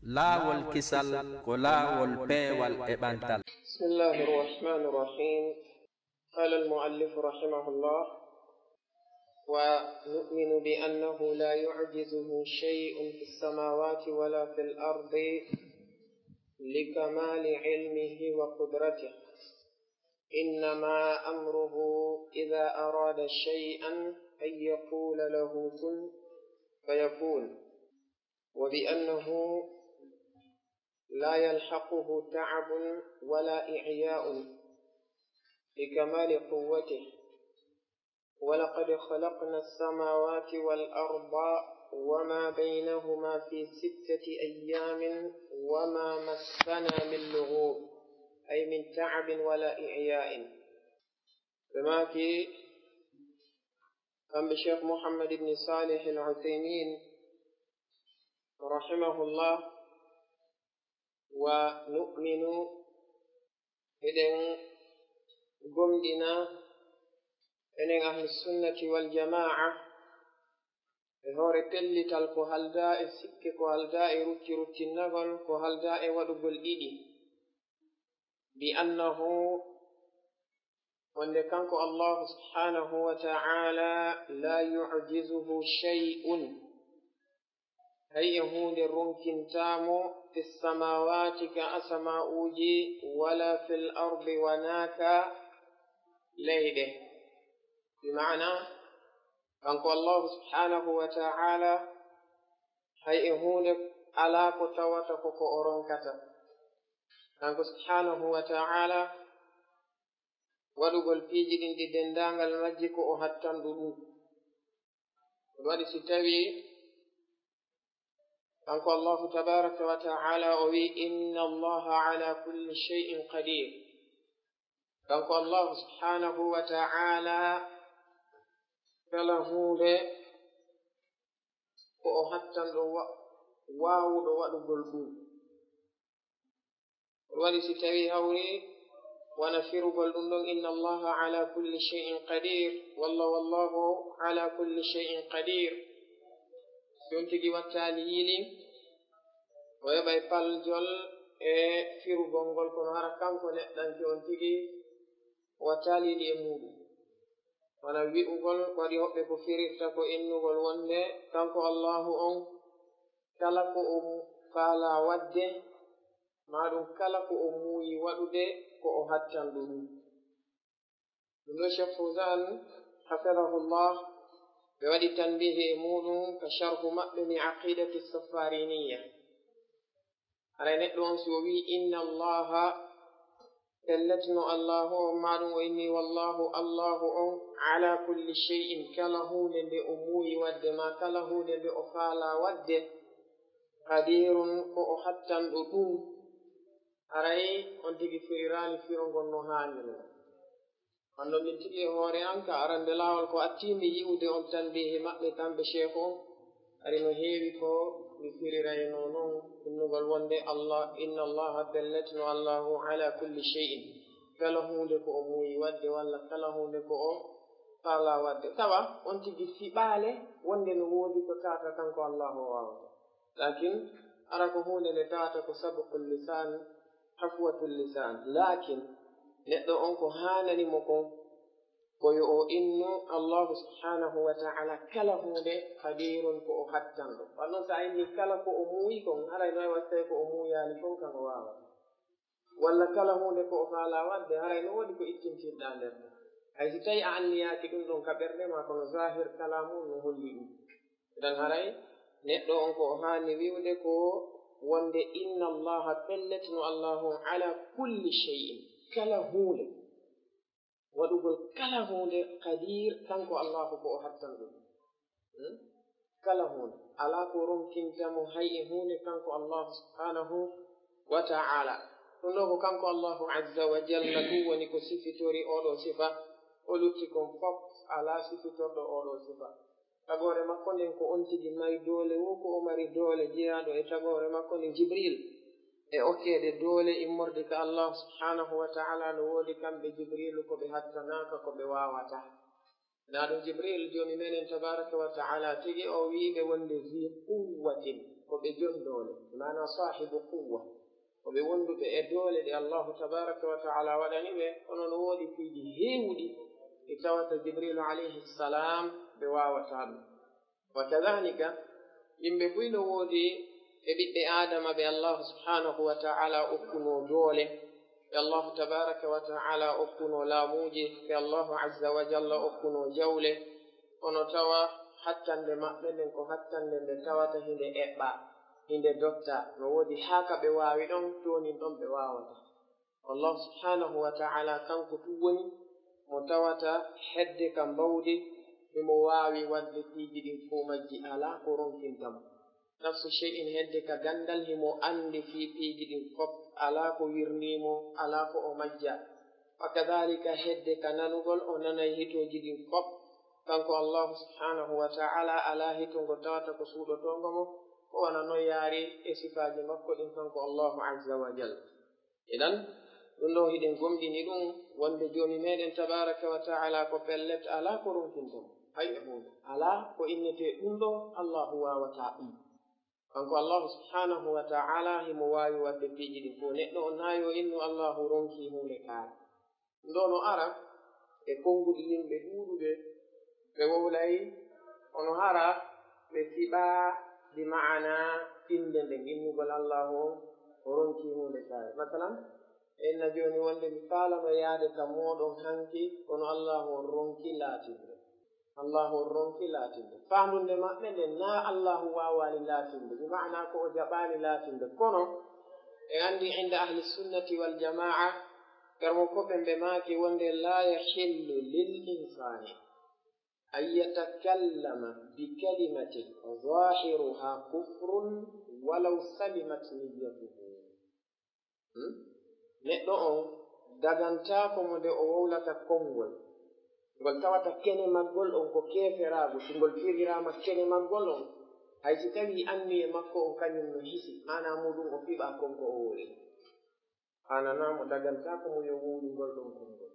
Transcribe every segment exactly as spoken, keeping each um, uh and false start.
Laawol kisal ko laawol peewal e ɓantal. بسم الله الرحمن الرحيم. قال المؤلف رحمه الله: ونؤمن بأنه لا يعجزه شيء في السماوات ولا في الأرض لكمال علمه وقدرته، إنما أمره إذا أراد شيئا أن يقول له كن فيكون، وبأنه لا يلحقه تعب ولا إعياء لكمال قوته. ولقد خلقنا السماوات والأرض وما بينهما في ستة أيام وما مسنا من لغوب، أي من تعب ولا إعياء. Ɓe maaki, kamɓe Cheikh Mouhammad ibn Salih al-Uthaymin, rahimahullah, wa nu'minu, eɗen gomɗina, enen ahli sunnati wal jamaa, e hoore pellital ko halda e sikke, ko halda e rutti ruttinnagol, ko halda e waɗugol ɗiɗi, bi annahu, wonde kanko Allahu subhanahu wa ta'ala, la yu'jizuhu shay'un, hay e huunde ronkintaa mo, fi samaawaati, ka asamaa'uuji, wala fil ardi, wanaa ka leyɗe. Bi maana, kanko Allahu subhanahu wa ta'ala, hay e huunde alaa ko tawata ko ko o ronkata. Kanko subhanahu wa ta'ala, waɗugol piiji ɗin ɗi denndaangal majji ko o hattanɗo ɗum. Ɗum waɗi si tawii kanko Allahu tabaraka wa ta'ala o wi'i, "Inna Allaha ala kulli shay'in qadir." Kanko Allahu subhanahu wa ta'ala kala huunde ko o hattanɗo wa-, waawuɗo waɗugol ɗum. Ɗum waɗi si tawii hawri wona firugol ɗum ɗon, "Inna Allaha ala kulli shay'in qadir," walla, "Wallahu ala kulli shay'in qadir." Si on tigi wattaali yiili, o heɓay paljol e firugol ngol, kono hara kanko neɗɗanke on tigi wattaali yiili e muuɗum. Wona wi'ugol, waɗi hoɓɓe ko firirta ko innugol wonde kanko Allahu on, kala ko o faalaa waɗde, maa ɗum kala ko o muuyi waɗude, ko o hattanɗo ɗum. Ɗum ɗo Cheikh Fawzan, hafidahullah, ɓe waɗi tanbihi e muuɗum ka sharhu maɓɓe ni Aqidati Safariniya. Haray neɗɗo on si o wi'i, "Inna Allaha," pellet no Allahu on, maa ɗum o inni, "Wallahu," Allahu on, "ala kulli shay'in," kala huunde nde o muuyi waɗde, maa kala huunde nde o faalaa waɗde, "qadirun," ko o hattanɗo ɗum. Haray on tigi firiraali firo ngon no haaniri. Wonno min tigi e hoore an, ka arande laawol ko attii mi yi'ude on tanbihi maɓɓe kamɓe sheekh on, hari no heewi ko mi firiraynoo non innugol wonde Allah, "Inna Allaha," pellet no Allahu, "ala kulli shay'in," kala huunde ko o muuyi waɗde walla kala huunde ko o faalaa waɗde. Tawa on tigi fiɓaale wonde no woodi ko tawata kanko Allahu o waawata. Lakin, ara ko huunde nde tawata ko sabqul lisan, hafwatul lisan. Lakin, neɗɗo on ko haanani mo kon, ko yo o innu Allahu subhanahu wa ta'ala kala huunde qadirun, ko o hattanɗo. Wano sa inni kala ko o muuyi kon, haray no watta ko o muuyaali kon kan o waawata. Walla kala huunde ko o faalaa waɗde, haray no woodi ko ittintirɗaa nder ɗum. Hay si tawi a anniyaaki ɗum ɗon ka ɓernde ma, kono zahir kalaamu no holli ɗum. Idan haray neɗɗo on ko o haani wi'ude ko wonde, "Inna Allaha," pellet no Allahu, "ala kulli shay'in," kala huunde. Waɗugol kala huunde qadir, kanko Allahu ko o hattan ɗum. Hmm? Kala huunde. Alaa ko ronkinta mo hay e huunde kanko Allahu subhanahu wa ta'ala. Ɗum ɗo ko kanko Allahu azza wa jalla ɗum woni ko sifitori oɗo sifa, o lutti kon fof alaa sifitorɗo oɗo sifa. Tagoore makko nden ko on tigi mari doole, wo ko o mari doole jeyaaɗo e tagoore makko nden. Jibril e okkeede doole immorde ka Allah subhanahu wa ta'ala no woodi kamɓe Jibrilu ko ɓe hattanaaka, ko ɓe waawata. Na ɗum Jibril joomi meɗen tabaraka wa ta'ala tigi o wi'i ɓe wonde zi quwwatin. ko ɓe jon doole, maana saahibu quwwa, ko ɓe wonduɓe e doole ɗe Allahu tabaraka wa ta'ala waɗani ɓe, kono no woodi piiji heewuɗi ɗi tawata Jibrilu alayhi salam ɓe waawataa ɗum. Wa kadhalika, yimɓe buy no woodi e ɓiɓɓe Aadama ɓe Allahu subhanahu wa ta'ala okkunoo doole, ɓe Allahu tabaraka wa ta'ala okkunoo laamuuji, ɓe Allahu azza wa jalla okkunoo jawle, kono tawa hattande maɓɓe nden ko hattande nde tawata hinde eɓɓa, hinde dotta, no woodi haa ka ɓe waawi ɗon, toonin ɗon ɓe waawata. Allahu subhanahu wa ta'ala kanko tun woni mo tawata hedde ka mbawdi, himo waawi wadde piiji ɗin fow majji, alaa ko ronkinta mo. Nafsu shay'in hedde ka gandal, himo andi fii piiji ɗin fop, alaa ko wirnii mo, alaa ko o majja. Wa kadhalika hedde ka nanugol, o nanay hitooji ɗin fop. Kanko Allahu subhanahu wa ta'ala alaa hito ngo tawata ko suuɗotoongo mo, ko wano no yaari e sifaaji makko ɗin kanko Allahu azza wa jalla. Idan, ɗum ɗo hiɗen gomɗini ɗum wonde Joomi meɗen tabaraka wa ta'ala ko pellet alaa ko ronkinta mo, hay e huunde. Alaa ko innetee ɗum ɗo Allahu waawataa ɗum. Kanko Allahu subhanahu wa ta'ala himo waawi wadde piiji ɗin fow. Neɗɗo on naa yo innu Allahu ronkii huunde kaari. Ɗum ɗo no ara e konnguɗi yimɓe ɗuuɗuɓe, ɓe wowlay, kono hara ɓe fiɓaa bi ma'ana tinde nden, innugol Allahu on o ronki huunde kaari. Masalan, en na jooni wonde mi faalano yaade ka mooɗon hanki, kono Allahu on ronki laatinde. Allahu on ronki laatinde. Faandunde maɓɓe nden, naa Allahu waawaali laatinde, bi ma'ana ko o jaɓaali laatinde. Kono, en anndi inda ahli sunnati wal jamaa, Karmo ko ɓe, ɓe maaki wonde, "La yahillu lil insani an yatakallama bi kalimatin zahiruha kufrun walaw salimat niyyatuhu." Hmm? Neɗɗo on dagantaako mo nde o wowlata konngol, ngol tawata kene maggol on ko keeferaagu, si ngol firiraama kene maggol on, hay si tawii anniye makko on kañum no hisi, maanaa muuɗum o fiɓaa kon ko o wowli. Haananaa mo, dagantaako mo yo wowlu ngol ɗon konngol.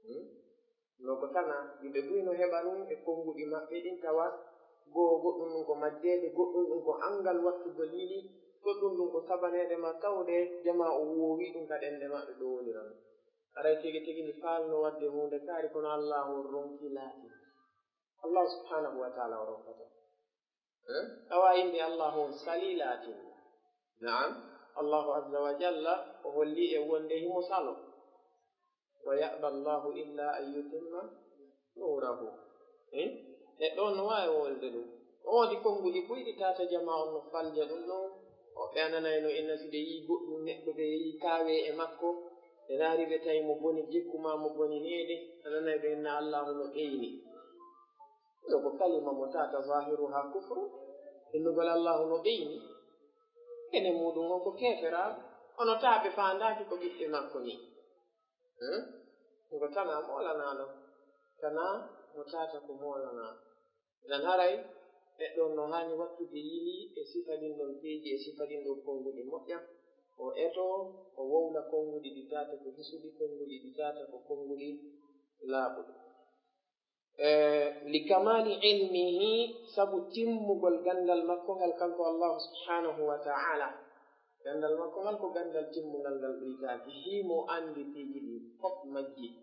Hmm? No ko tanaa, yimɓe buy no heɓa ɗum e konnguɗi maɓɓe ɗin, tawa goo goɗɗum ɗum ko majjeede, goɗɗum ɗum ko anngal wattugol yili, goɗɗum ɗum ko sabaneede ma tawde jamaa o woowi ɗum ka ɗemɗe maɓɓe ɓe wonirano. Haray tigi tigi mi faalno waɗde huunde kaari, kono Allaahu on ronki laati. Allaahu subhaanahu wa taala o ronkata. Eh? Tawa innde Allaahu on salii laatinde. Naam, Allaahu azza wa jalla o holli e wonde himo salo. "Wa ya'ba Allaahu illa an yutimma nuurahu." Eh? Neɗɗo on no waawi wolde ɗum. O woodi konnguɗi buy ɗi tata jamaa on no falja ɗum ɗon. Woɓɓe a nanay no inna si ɓe yii goɗɗum neɗɗo ɓe yii kaawee e makko. Ɓe naari ɓe tawi mo boni jikku maa mo boni neede. A nanay ɓe inna Allaahu no ɓeyni. Ɗo ko kalima mo tata zahiruha kufru, innugol Allaahu no ɓeyni, ene muuɗum on ko keeferaaɗo, kono taa ɓe faandaaki ko ɓiɓɓe makko nii. Hmm? Ngo tanaa moolanaaɗo, tanaa mo tata ko moolanaaɗo. Idan haray, neɗɗo on no haani wattude yili e sifa ɗin ɗon piiji, e sifa ɗin ɗon konnguɗi moƴƴa, o etoo, o wowla konnguɗi ɗi tata ko hisuɗi, konnguɗi ɗi tata ko konnguɗi laaɓuɗi. Eh, li kamali ilmihi, sabu timmugol ganndal makko ngal, kanko Allaahu subhaanahu wa ta'ala. Ganndal makko ngal ko ganndal timmungal, ngal ɗuytaaki. Himo anndi piiji ɗi fof majji.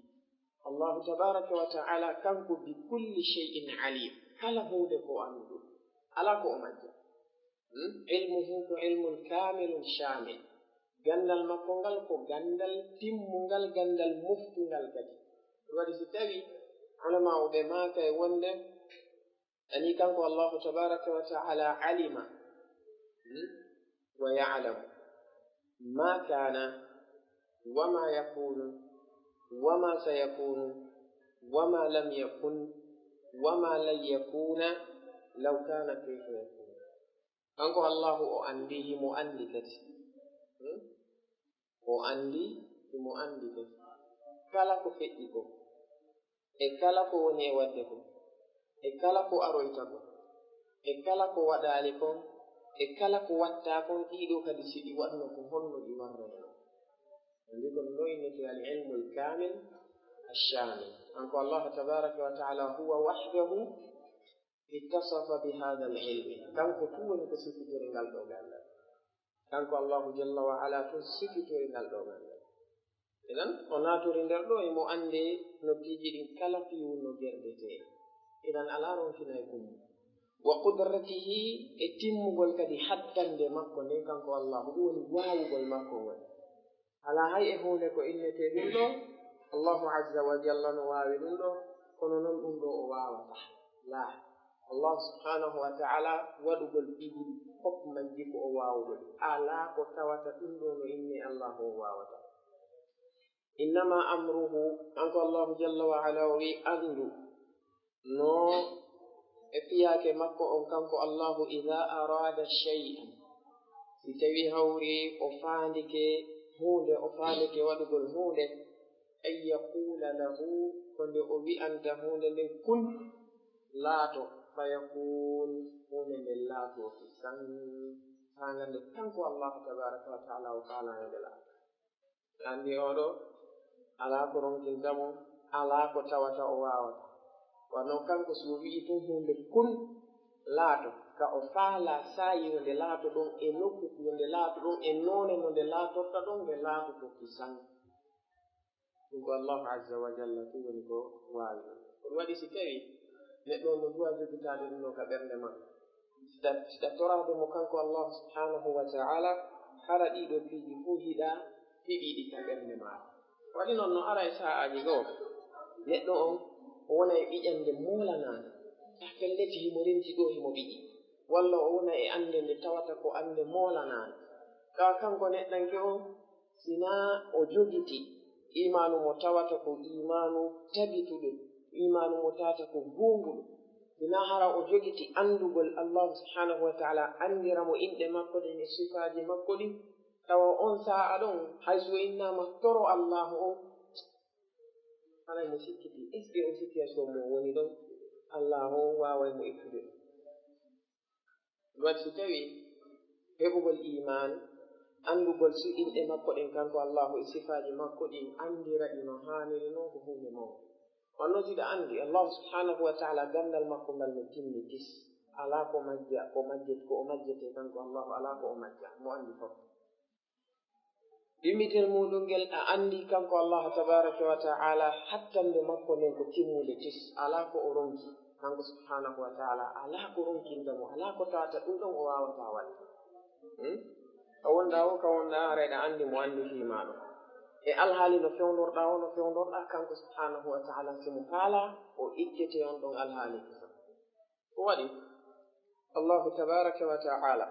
Allaahu tabaaraka wa ta'ala, kanko bi kulli shay'in alim. Kala huunde ko annduɗo. Alaa ko o majja. Hmm? Ilmuhu ko ilmun kamilun shamil. Ganndal makko ngal ko ganndal timmungal, ganndal moftungal kadi. Ɗum waɗi si tawi ulama'uɓe maakay wonde, ani kanko Allaahu tabaaraka wa ta'ala alima, hmm, wa ya'lamu ma kana wa ma yakunu wa ma sayakunu wa ma lam yakun wa ma lan yakuna law kana kayfa yakun. Kanko Allaahu o anndi, himo anndi kadi. Hmm? O anndi, himo anndi kadi. Kala ko feƴƴi ko, e kala ko woni e waɗde ko, e kala ko aroyta ko, e kala ko waɗaali kon, e kala ko watta kon, ɗiɗo kadi si ɗi waɗno ko honno ɗi warrayno. Anndi kon no innete al ilmul kamil ash-shamil. Kanko Allaahu tabaaraka wa ta'ala huwa wahdahu اتصف بهذا العلم. Kanko tun woni ko sifitori ngal ɗoo ganndal. Kanko Allahu jalla wa ala tun sifitori ngal ɗoo ganndal. Idan, o naatiri nder ɗoo, imo anndi no piiji ɗin kala piiwu no gerdetee. Idan, alaa ronkinay gummo. Wa qudratihi, e timmugol kadi hattande makko nden, kanko Allahu, ɗum woni waawugol makko ngol. Alaa hay e huunde ko innetee ɗum ɗoo, Allahu azza wa jalla no waawi ɗum ɗoo, kono non ɗum ɗoo o waawataa. Laa. Allahu subhanahu wa ta'ala waɗugol piiji ɗi fof majji ko o waawuɗo ɗi. Alaa ko tawata ɗum ɗoo no innee Allahu o waawataa. Innama amruhu, kanko Allahu jalla wa ala o wi'i, anndu no e fiyaake makko on, kanko Allahu, idha arada shay'an, si tawi hawri o faandike huunde, o faandike waɗugol huunde, an yaqula lahu, ko nde o wi'anta huunde nden kun, laato, fayakun, huunde nden laatooki san, haa ngannde kanko Allahu tabaraka wa ta'ala o faalaano nde laata. Anndi oo ɗoo, alaa ko ronkinta mo, alaa ko tawata o waawata. Wano kanko si o wi'i tun huunde kun laato, ka o faalaa saa'i yo nde laato ɗon, e nokku yo nde laato ɗon, e noone no nde laatorta ɗon, nde laatoto ki san. Ɗum ko Allahu azza wa jalla tun woni ko waawi ɗum. Ko ɗum waɗi si tawi neɗɗo on no duwa jogitaade ɗum ɗoo ka ɓernde maa, si ɗa, si ɗa toraade mo kanko Allahu subhanahu wa ta'ala, hara ɗii ɗoo piiji fof hiɗa fiɗi ɗi ka ɓernde maa. Waɗi non no ara e sa'aaji goo, neɗɗo on o wona e ɓiƴannde moolanaande, ka pelleti himo renti ɗoo himo ɓiƴi, walla o wona e annde nde tawata ko annde moolanaande. Tawa kanko neɗɗanke on, sinaa o jogiti iimaanu mo tawata ko iimaanu tabituɗo, iimaanu mo tawata ko goonguɗo, sinaa hara o jogiti anndugol Allahu subhanahu wa ta'ala, anndira mo inɗe makko ɗen e sifaaji makko ɗin, tawa on saa'a ɗon, hay si o innaama toro Allahu on, haray mo sikkiti, est-ce que o situation mo woni ɗon, Allahu on waaway mo ittude ɗum? Ɗum waɗi si tawi heɓugol iimaan, anndugol si inɗe makko ɗen kanko Allahu e sifaaji makko ɗin, anndira ɗi no haaniri non ko huunde mawnde. Wano hiɗa anndi, Allahu subhanahu wa ta'ala ganndal makko ngal no timmi tis. Alaa ko majja, ko majjet-, ko o majjetee kanko Allahu, alaa ko o majja, mo anndi fof. Ɗimmitel muuɗum ngel a anndi kanko Allahu tabaraka wa ta'ala, hattande makko nden ko timmunde tis, alaa ko o ronki, kanko subhanahu wa ta'ala, alaa ko ronkinta mo, alaa ko tawata ɗum ɗon o waawataa waɗde. Hmm? Ka wonɗaa o, ka wonɗaa, haray ɗa anndi mo anndi fii maa ɗum. E alhaali no fewndorɗaa o, no fewndorɗaa kanko subhanahu wa ta'ala, si mo faalaa, o ittete on ɗon alhaali kisa. Ko waɗi? Allahu tabaraka wa ta'ala,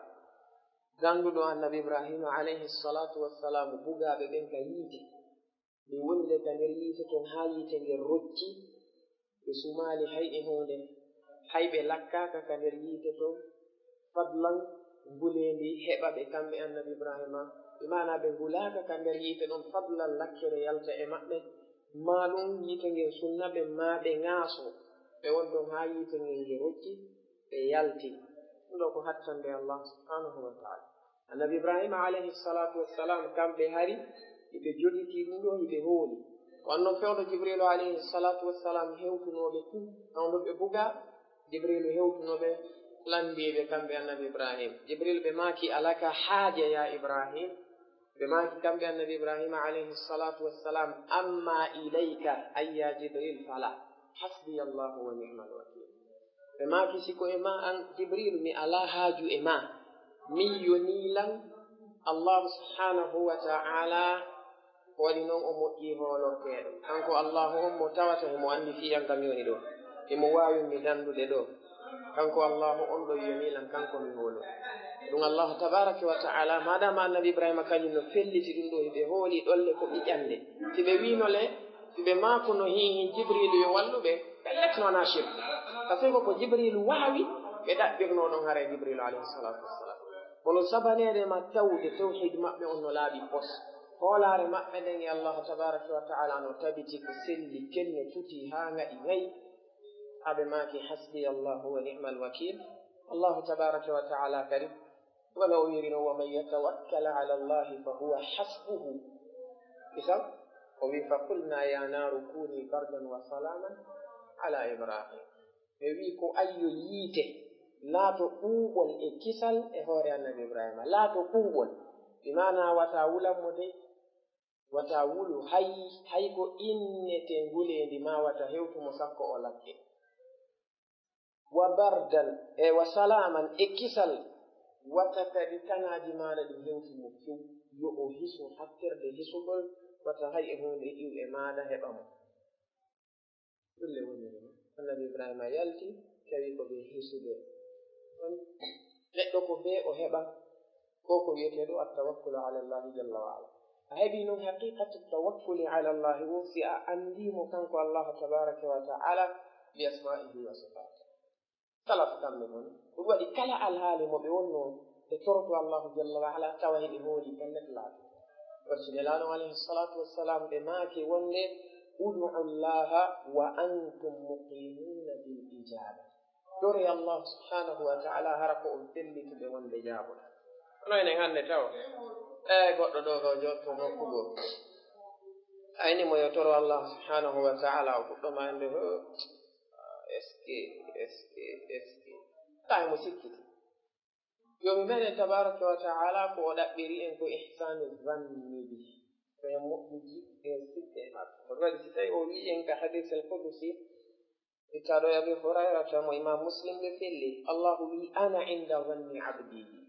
dannduɗo annabi Ibrahima alayhi salatu wassalam, bugaaɓe ɓen ka yiite, ɓe wonde ka nder yiite ton haa yiite ngen rocci, ɓe sumaali hay e huunde, hay ɓe lakkaaka ka nder yiite ton, fadlan nguleendi heɓa ɓe kamɓe annabi Ibrahima, bi maana ɓe ngulaaka ka nder yiite ɗon, fadlan lakkere yalta e maɓɓe, maa ɗum yiite ngen sunna ɓe, maa ɓe ŋaaso, ɓe won ton haa yiite ngen nge rocci, ɓe yalti. Ɗum ɗo ko hattande Allah subhanahu wa ta'ala. Annabi Ibrahima alayhi salatu wassalam, kamɓe hari, hiɓe jogiti ɗum ɗo, hiɓe hooli. Wonno fewndo Jibrilu alayhi salatu wassalam hewtunooɓe tun, fewndo ɓe buga, Jibrilu hewtunooɓe, landiiɓe kamɓe annabi Ibrahim. Jibril ɓe maaki, "Alaka haaja ya Ibrahim?" Ɓe maaki kamɓe annabi Ibrahima alayhi salatu wassalam, "Amma ilayka, ay ya Jibril, fala. Hasbi Allahu wa ni'mal wakil." Ɓe maaki, "Si ko e ma an Jibril, mi alaa haaju e ma. Min yonii lan Allahu subhanahu wa ta'ala." Ko waɗi non o moƴƴi hoolorteeɗo. Kanko Allahu on mo tawata himo anndi fii an ka mi woni ɗo. Himo waawi mi danndude ɗo. Kanko Allahu on ɗo yonii lan, kanko mi hoolo. Ɗum Allahu tabaraka wa ta'ala, maadaama annabi Ibrahima kañum no felliti ɗum ɗo, hiɓe hooli ɗolle ko ɓiƴannde. Si ɓe wiino le, si ɓe maakuno hiin hiin Jibriilu yo wallu ɓe, pellet no wonaa shirk. Parce que ko Jibriilu waawi, ɓe ɗaɓɓirno ɗon haray Jibriilu alayhi salatu wassalam. Kono sabaneede ma tawde tawhid maɓɓe on no laaɓi pos. Hoolaare maɓɓe nden e Allahu tabaraka wa ta'ala no tabiti ko selli, ken no tuti haa ngaɗi ngay. Aɓe maaki, "Hasbi Allahu wa ni'mal wakil." Allahu tabaraka wa ta'ala kadi, wano o wiiri non, "Wa man yatawakkal ala Allahi fa huwa hasbuhu." Isan, o wi, "Fa qulna ya naru kuni bardan wa salaman ala Ibrahim." Ɓe wi'i ko ayyo yiite laato ɓuuɓol e kisal e hoore Annabi Ibrahima, laato ɓuuɓol, bi maana wata wulan mo dey, wata wulu hay, hay ko innete nguleendi ma wata hewtu mo sakko o lakke. Wa bardan, e wa salaaman, e kisal, wata kadi tanaaji maaɗa ɗi hewtu mo few, yo o hisu hatterde hisugol, wata hay e huunde iw e maaɗa heɓa mo. Ɗum le woniri mo. Annabi Ibrahima yalti, tawi ko ɓe hisuɓe. On neɗɗo ko bee o heɓa ko ko wiyeteeɗo at-tawakkulu ala Allahi jalla wa ala. A heɓi noon haqiqatu tawakkuli ala Allahi wo si a anndi mo kanko Allahu tabaraka wa ta'ala bi asma'ihi wa sifatihi. Salaf kamɓe noon, ɗum waɗi kala alhaali mo ɓe wonnoo ɓe toroto Allahu jalla wa ala tawa heɓe hooli pellet laaɓi. Wacci Nelaaɗo alayhi salatu wassalam ɓe maaki wonde, "Ud'u Allaha wa antum muqinuna bil ijaba." Tore Allah subhanahu wa ta'ala hara ko on pellituɓe wonde jaabuɗo. Kono enen hannde taw, e goɗɗo ɗo ɗo jotto nokku goo. Ayni mo yo toro Allah subhanahu wa ta'ala o fuɗɗo ma ende ho. Eske, eske, eske. Tawi mo sikkiti. Joomi meɗen tabaraka wa ta'ala ko o ɗaɓɓiri en ko ihsanu zanni bi. Ko en moƴƴude e sikke e makko. Ko waɗi si tawi o wi'i en ka hadis al qudusi, ittaɗo e Abi Hurayrata mo Imam Muslim ɓe felli, Allahu wi'i, "Ana inda zanni abdi bi."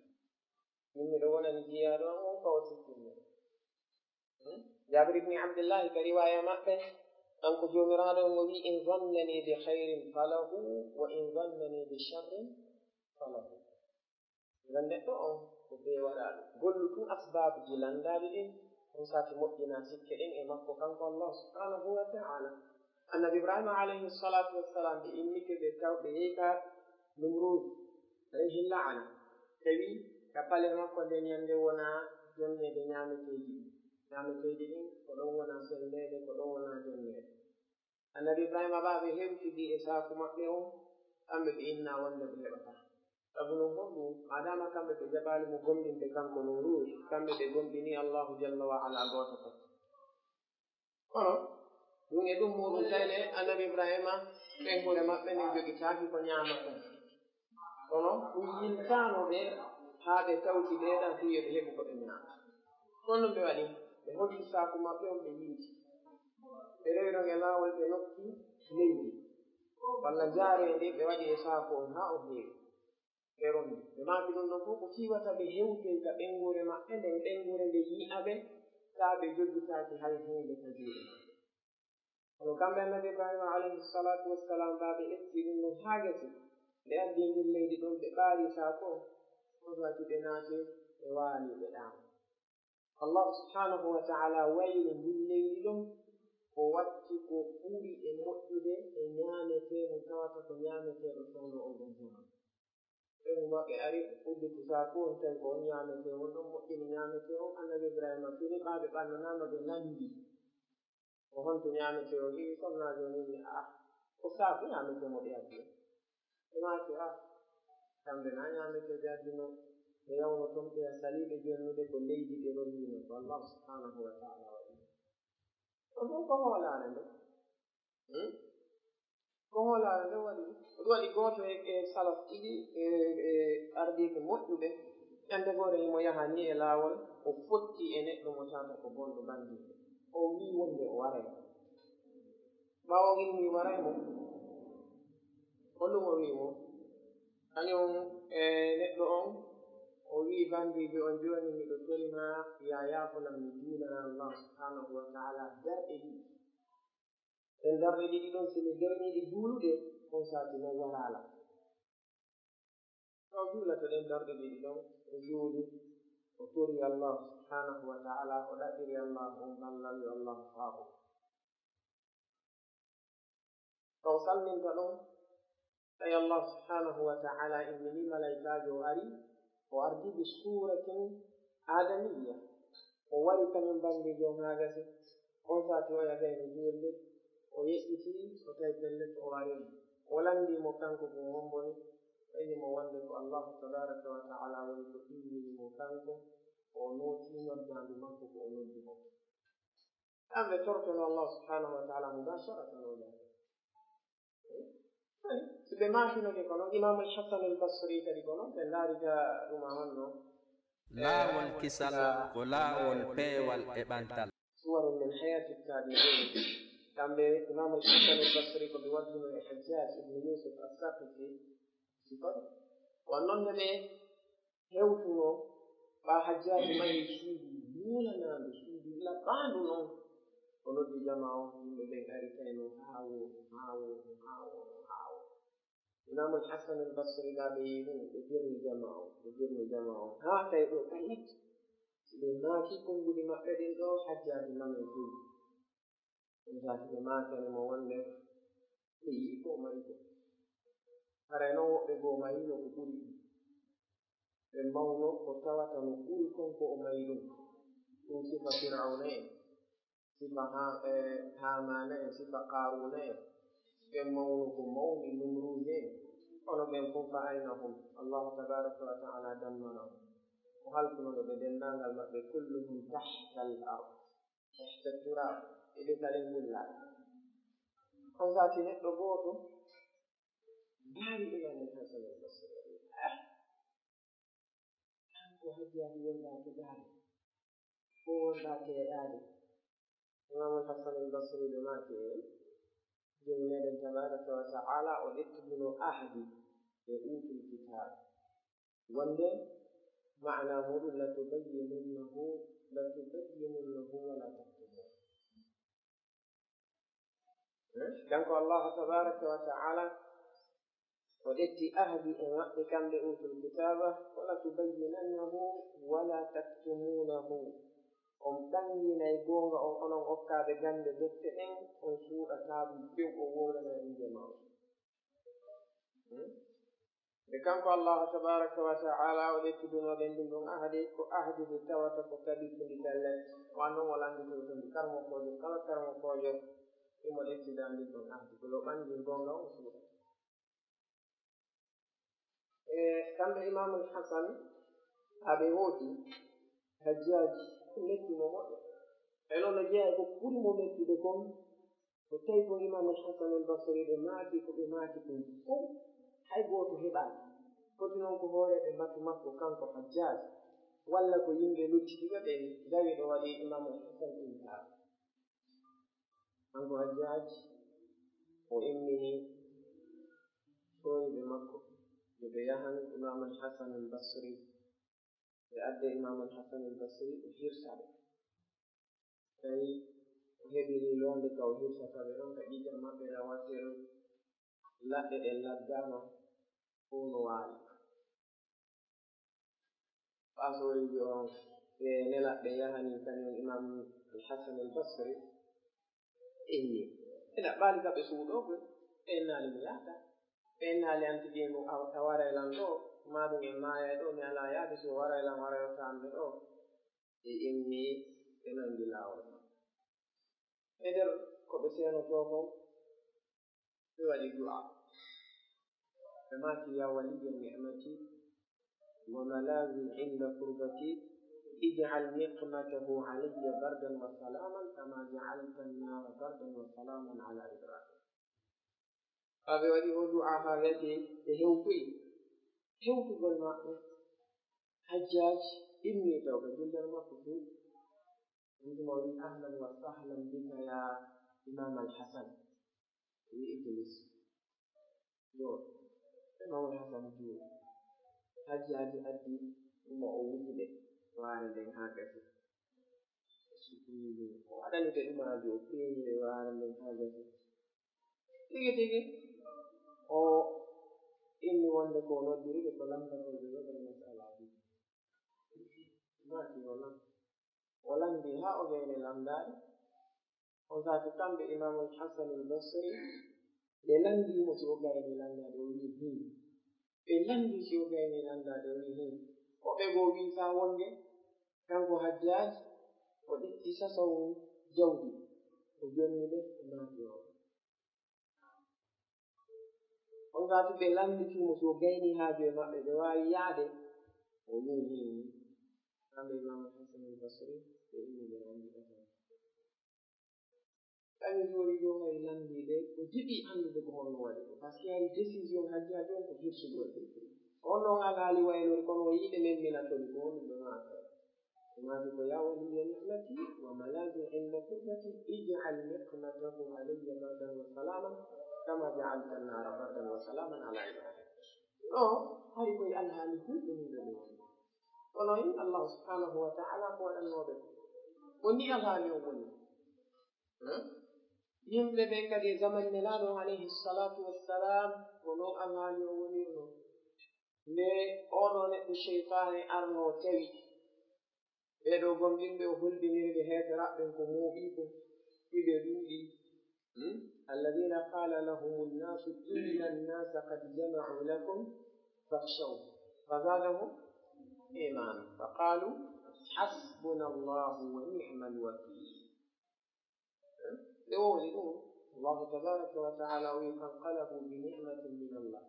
Min miɗo wonani jiyaaɗo am on ka o sikkini. Hmm? Jabir ibn Abdullahi ka riwaya maɓɓe, kanko Joomiraaɗo on o wi'i, "In zannani bi khayrin falahu, wa in zannani bi sharrin falahu." Ngam neɗɗo on ko bee waɗaaɗo. Gollu tun asbaabuji lanndaaɗi ɗin, on sati moƴƴina sikke ɗen e makko kanko Allah subhanahu wa ta'ala. Annabi Ibrahima alayhi salatu wassalam, ɓe immike ɓe taw ɓe yehi ka Numruudu, alayhi la'ana. Tawi ka pale makko nden ñande wona jonneede ñaameteeji ɗin. Ñaameteeji ɗin ko ɗon wona senndeede, ko ɗon wona jonneede. Annabi Ibrahima ɓa ɓe hewtidi e saaku maɓɓe on, kamɓe ɓe inna wonde ɓe heɓata. Sabu non honɗum, maadaama kamɓe ɓe jaɓaali mo gomɗinde kanko Numruudu, kamɓe ɓe gomɗini Allahu jalla wa ala gooto fof. Kono ɗum e ɗum muɗum tawi ne Annabi Ibrahima ɓeynguure maɓɓe nden jogitaaki ko ñaama ɗum. Kono ɗum yiltaano ɓe haa ɓe tawti ɓeeɗan fii yo ɓe heɓu ko ɓe ñaama. Kono ɗum ɓe waɗi, ɓe hocci saaku maɓɓe on ɓe yilti. Ɓe rewi ɗon e laawol ɓe nokki leydi. Walla njaareendi ɓe waɗi e saaku on haa o heewi. Ɓe ronndi. Ɓe maaki ɗum ɗon fof ko fii wata ɓe hewtoy ka ɓeynguure maɓɓe nden, ɓeynguure nde yi'a ɓe, taa ɓe jogitaaki hay huunde ka juuɗe maɓɓe. Kono kamɓe Annabi Ibrahima alayhi salatu wassalam, ɓa ɓe ƴetti ɗum ɗum haa gasi, ɓe addi ndin leydi ɗon, ɓe ɓaari saaku on, on waɗi ɓe naati, ɓe waali, ɓe ɗaani. Allah subhanahu wa ta'ala wayli ndin leydi ɗon, o watti ko ɓuri e moƴƴude e ñaametee mo tawata ko ñaameteeɗo fewndo on ɗon huno. Ɓe huma ɓe ari udditi saaku on tawi ko on ñaametee on ɗon moƴƴini ñaametee on. Annabi Ibrahima fini ɓa ɓe ɓannanaama ɓe lanndi. Ko honto ñaametee on? Iwi sonnaajo on inni, "Ah, ko saaku ñaametee mo ɓe addi on." Ɓe maaki, "Ah, kamɓe na ñaametee ɓe addi no ɓe yawno ton ɓe saliiɓe jonnude ko leydi ɓe rondino ko Allah subhanahu wa ta'ala waɗi." Ɗum ɗum ko hoolaare nde. Hmm? Ko hoolaare nde waɗi. Ɗum waɗi gooto e, e salaf ɗiɗi e, e ardiiɓe moƴƴuɓe. Ñande goore himo yaha ni e laawol, o fotti e neɗɗo mo tawata ko bonɗo bandiiɗo. O wi'i wonde o waray. Ɓaawo o inni waray mo, honɗum o wi'i mo? Kañum e neɗɗo on, o wi'i bandiijo on, "Jooni miɗo tori ma, ya yaafolan mi juulana Allah subhanahu wa ta'ala darɗe ɗiɗi. Ɗen darɗe ɗiɗi ɗon, si mi darniiɗi juulude, on sati non waraala." O juulata ɗen darɗe ɗiɗi ɗon, o juuli, o tori Allah subhanahu wa ta'ala, o ɗaɓɓiri Allah on ballal yo Allah faabo. Ka o salminta ɗon, tawi Allah subhanahu wa ta'ala immini malaikaajo o ari, o ardi bi suratin adamiyya. O wari kañum bandiijo on haa gasi. On sati o yahayno juulde, o yeƴƴiti, o tawi pellet o warii. O lanndii mo kanko ko o homboni, o inni mo wonde ko Allahu tabaraka wa ta'ala woni ko immini mo kanko, ko o nooti noddaandu makko ko o noddi mo. Kamɓe tortono Allah subhanahu wa ta'ala mubasharatan o yahi. Si ɓe maakinoke ko non, Imam Al-Hasan Al-Basri kadi ko non, ɓe ndaari ka ɗuma on non. Laawol kisal ko laawol peewal e ɓantal. Suwarun min hayati tabi'in. Kamɓe Imam Al-Hasan Al-Basri ko ɓe waddunoo e Hajjaj ibn Yusuf As-Saqafi. Sifat. Ko non ne ɓe hewtunoo, ɓaa Hajjaaji mahi suudu wuulanaandu, suudu laɓɓaandu non. O noddi jamaa on, yimɓe ɓen ari kay no haawo, no haawo, no haawo, no haawo. Imaamul Hasan al Basri, ɓaa ɓe yi'i ɗum, ɓe birni jamaa on, ɓe birni jamaa on. Haa kay ɗoo, kay ɓe maaki konnguɗi maɓɓe ɗin ɗoo, Hajjaaji mahi suudu. Ɗum saabi ɓe maakani mo wonde ɓe yi'i ko o mahi ko. Haray non woɓɓe goo mahiino ko ɓuri ɗum. Ɓe mawno ko tawata no ɓuri kon ko o mahi ɗum. Ɗum sifa Firawna en, sifa Ha-, e, Haamaana en, sifa Qaaruuna en. Ɓe mawno ko mawni Numruuze en. Kono ɓen fof fa aynahum, Allahu tabaaraka wa ta'aala dammarahum. O halkuno ɓe, ɓe denndaangal maɓɓe, kulluhum tahtal ard. Tahta turaab, e ɓe kalen gullaaka. On sati neɗɗo gooto ndaari Imaamul Hasan al Basri. Ah, an ko Hajjaaji wonɗaa teɗaade, ko wonɗaa teɗaade. Imaamul Hasan al Basri ɓe maaki, Joomi meɗen tabaaraka wa ta'aala o ƴettuduno ahdi e uutul kitaab. Wonde maana muuɗum, "Latubayyinunnahu, latubayyinunnahu wa la taktumuun." Eh? Kanko Allahu tabaaraka wa ta'aala, o ƴetti ahdi e maɓɓe kamɓe uutul kitaaba, "Wa latubayyinannahu wa la taktumuunahu." On ɓannginay goonga on, onon okkaaɓe gannde defte ɗen, on suuɗataa ɗum few, o wowlana innde ma on. Hmm? Nde kanko Allahu tabaaraka wa ta'aala o ƴettudunoo ɓen ɗum ɗon ahdi, ko ahdi ndi tawata ko tabitundi pellet, wano mo lannditoyton ndi karmokoojo, kala karmokoojo imo ƴettida ndin ɗon ahdi, ko yo ɓanngin goonga o suuɗa. E kamɓe Imaamul Hasan, haa ɓe hooti, Hajjaaji metti mo moƴƴa. E non no jeyaa e ko ɓuri mo mettude kon, ko tawi ko Imaamul Hasan al Basri ɓe maaki, ko ɓe maaki kon fof, hay gooto heɓaaki. Foti non ko hooreeɓe mbatu makko, kanko Hajjaaj, walla ko yimɓe luttiɗiɓe ɓe ndawi ɗo waɗi Imaamul Hasan inkaar. Kanko Hajjaaj, o immini sooriiɓe makko, yo ɓe yahan Imaamul Hasan al Basri, ɓe adda Imaamul Hasan al Basri, o hirsa ɓe. Tawi o heɓiri loonde ka o hirsata ɓe ɗon, ka ƴiiƴam maɓɓe na wattee ɗon, laɗɗe ɗen laggaama, fow no waali. Ɓaa sooriiɓe on, ɓe nelaɓe yahani kañum Imaam Al Hasan Al Basri, inni. Ɓe ɗaɓɓaali ka ɓe suuɗoo koy, ɓe innaali mi yahata. Ɓe innaali an tigi mo a, a waray lan ɗoo, maa ɗum en maayay ɗoo, mi alaa yaade, si o waray lan, waray o taammi ɗoo. Ɓe immii, ɓe nanngi laawol maɓɓe. E nder ko ɓe seenotoo kon, ɓe waɗi du'a. Ɓe maaki, "Ya waliyya ni'mati wa malazi inda kurbati, ij'al niqmatahu alayya bardan wa salaman kama ja'alta an-nara bardan wa salaman ala Ibrahim." Haa ɓe waɗi oo du'aa haa gasii, ɓe hewtoyi. Hewtugol maɓɓe, Hajjaaj immii taw ka jullere makko fuu. Ɗum tuma o wi'i, "Ahlan wa sahlan bika ya Imaam Al Hasan." O wi'i, "Ijlis." Yo Imaam Al Hasan jooɗi. Hajjaaji addi ɗum o wuji ɓe waare nden haa gasi. O sukkuyi ɗum. O waɗani ɓe ɗumaaji, o peeñi ɓe waare nden haa gasi. Tigi tigi, o inni wonde ko o noddiri ɓe ko lamndagol ɓe yo ɓe masalaaji. Maaki o lam-, o lamndi haa o gayni lamndaade. On saa'i kamɓe Imaamul Hasanul Basri, ɓe lanndii mo si o gayni lamndaade, o wi'i, "Hii." Ɓe lanndii si o gayni lamndaade, o wi'i, "Hii." Woɓɓe goo wi'i, "Saa wonde kanko Hajjaaj, o ƴetti sasawu jawdi, o jonni ɓe, o maaki o." On saa'i ɓe lannditii mo si o gayni haaju e maɓɓe, ɓe waawi yaade, o wi'i, "Hii." Kamɓe Imaamul Hasanul Basri, ɓe inni ɓe lanndii ɓe tan. Kañum jooɗi ɗo hay lanndiiɓe, o jiɗi anndude ko honno waɗi ɗum. Parce que hari décision hajji hajji on ko hirsugol ɗum. On ɗon alhaali waylori, kono o yiɗi men mina toni ko woni ɓe maata. O maati ko: "يا ولي نعمتي وملاذي عند كربتي، اجعل نقمته علي بردا وسلاما كما جعلت النار بردا وسلاما على إبراهيم." Ɗo hari koye alhaali hulɓiniiɗo ɗum woni. Kono en Allah subhanahu wa ta'ala ko waɗannooɓe ko. Ko ni alhaali on woni. Hmm? Yimɓe ɓen kadi e zaman Nelaaɗo on alayhi salatu wassalam, ko non alhaali on wonirno. Nde oɗo neɗɗo seytaane arno tawi ɓee ɗo gomɗinɓe, o hulɓiniri ɓe heeferaaɓe ɓen ko mooɓi ko, iɓe ɗuuɗi. Hmm? الذين قال لهم الناس إن الناس قد جمعوا لكم فاخشوهم فزادهم إيمانا وقالوا حسبنا الله ونعم الوكيل. Hmm? Nde o woni ɗum, Allahu tabaraka wa ta'ala o wi: "فانقلبوا بنعمة من الله."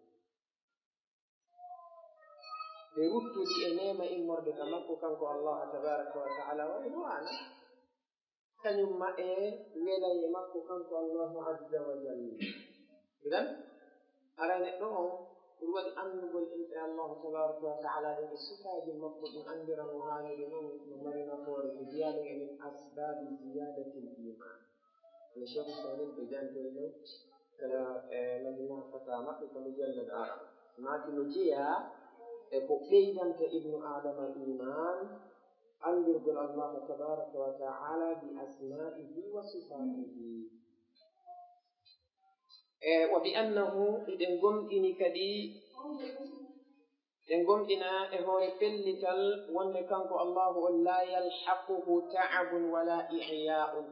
Ɓe ruttudi e neema immorde ka makko kanko Allah tabaraka wa ta'ala, wa ridwana, kañum ma e welaye makko kanko Allahu azza wa jalla. Idan, ara neɗɗo on, ɗum waɗi anndugol inɗe Allahu tabaraka wa ta'ala ɗen e sifaaji makko, ɗum anndiramo haala ɗum on no mari nafoore ko jeyaaɗum e min asbaabi ziyadatil iman. Kono Cheikh Usaymin ɓe jantoyno kala e majmu'a fata maɓɓe ko mujallad ara. Maaki no jeyaa e ko ɓeydanta ibnu Adama iman, anndurgol Allah tabaraka wa ta'ala bi asma'ihi wa sifatihi. E, wa bi annahu, hiɗen gomɗini kadi, ɗen gomɗina e hoore pellital wonde kanko Allahu on la yalhaquhu ta'abun wala i'ya'un.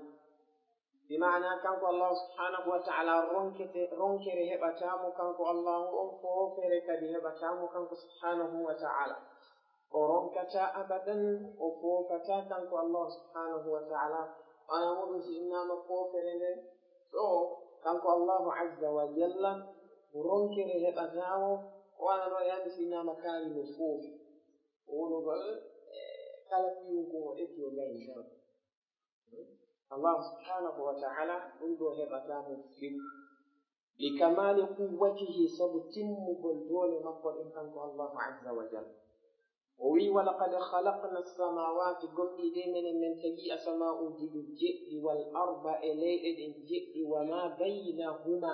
Bi maana kanko Allahu subhanahu wa ta'ala ronkete, ronkere heɓataa mo kanko Allahu on, foofere kadi heɓataa mo kanko subhanahu wa ta'ala. O ronkataa abadan, o foofataa kanko Allahu subhanahu wa ta'ala. Maana muɗum si innaama foofere nden, ɗo kanko Allahu azza wa jalla ronkere heɓataa mo, o wano ɗo e hannde si innaama kaari no foofi. O wonugol, eh, kala ɓiyum ko o ƴetti o gayni tan. Allah subhanahu wa ta'ala, ɗum ɗo heɓataa mo fim. Li kamali quwwatihi, sabu timmugol doole makko ɗen kanko Allahu azza wa jalla. O wi: "Wa laqad khalaqna as-samawati", gomɗii de menen men tagi asama'uuji ɗin jeɗɗi, "wal arda", e leyɗe ɗen jeɗɗi, "wa ma baynahuma",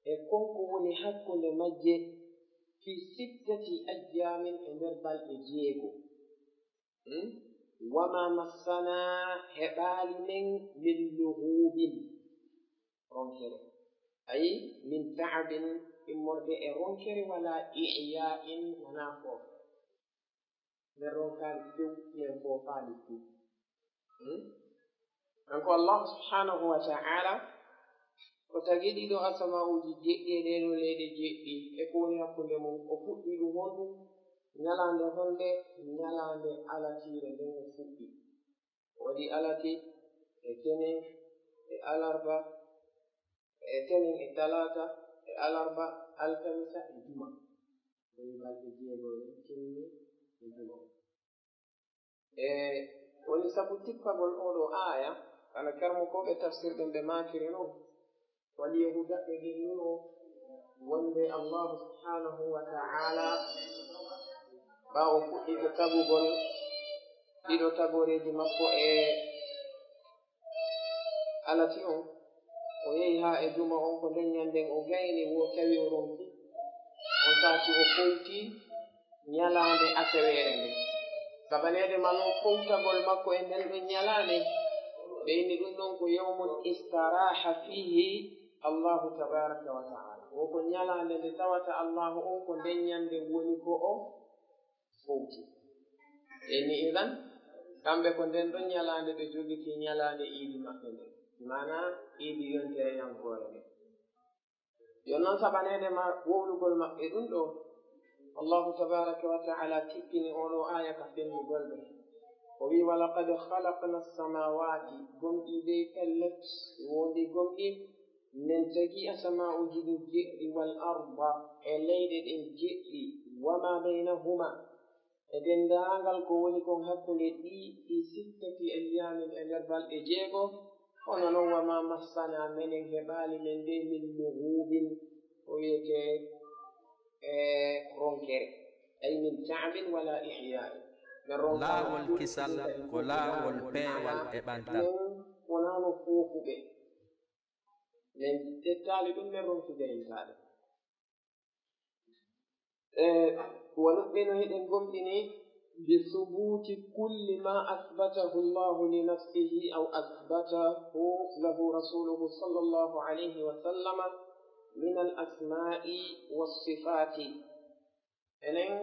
e kon ko woni hakkunde majje, "fi sittati ayyamin", e nder balɗe jeego. Hmm? "Wa ma massana", heɓaali men, "min lughubin", ronkere. Ay, "min ta'abin", immorde e ronkere, "wala i'ya'in", wonaa ko. Men ronkaali few, men foofaali few. Hmm? Kanko Allah subhanahu wa ta'ala, o tagi ɗiɗo asama'uuji jeɗɗi e ɗee ɗoo leyɗe jeɗɗi, e ko woni hakkunde mum. O fuɗɗi ɗum honɗum? Ñalaande honde? Ñalaande alatiire nden o fuɗɗi. O waɗi alati e tenen e alarba, e tenen e talaata e alarba, alkamisa e juma. Woni balɗe jeego ɗen, tenen e juma. E woni sabu tippagol oo ɗoo aaya, kala karmokooɓe tafsir ɓen ɓe maakiri non, wali yahuudaɓɓe ɓen nuno wonde Allahu subhanahu wa ta'ala, ɓaawo fuɗɗiiɗo tagugol ɗiɗo tagooreeji makko e alati on, o yehi haa e juma on, ko nden ñanden o gayni, wo tawi o ronki, on sati o fowti ñalaande aseweere nden. Sabaneede ma non fowtagol makko e nden ɗon ñalaande, ɓe inni ɗum ɗon ko yawmun istaraha fihi Allahu tabaraka wa ta'ala. Wo ko ñalaande nde tawata Allahu on ko nden ñande woni ko o fowti. Ɓe inni idan, kamɓe ko nden ɗon ñalaande ɓe jogiti ñalaande iidi maɓɓe nden. Maana iidi yontere yankoore nden. Yo non sabaneede ma wowlugol maɓɓe ɗum ɗo, Allahu tabaraka wa ta'ala tippini oo ɗoo aaya ka fennugol ɓe. O wi: "Wa laqad khalaqna as-samawati", gomɗii dey pellet, woodi gomɗii, men tagi asama'uuji ɗin jeɗɗi, "wal arda", e leyɗe ɗen jeɗɗi, "wa ma baynahuma", e denndaangal ko woni kon hakkunde ɗii, "fi sittati ayyamin", e nder balɗe jeego, Kono noon, wa ma massana, menen heɓaali men de min lughubin, ko wiyetee e ronkere, ay min ta'bin wala ihya. Men ronkaano laawol kisal ko laawol peewal e ɓantal. Men wonaano foofuɓe. Men ƴettaali ɗum, men ronki jahiltaade. E, wa nu'minu, hiɗen gomɗini, bi subuti kulli ma asbatahu Allahu li nafsihi aw asbatahu lahu rasuluhu sallallahu alayhi wa sallama min al asma'i was sifati. Enen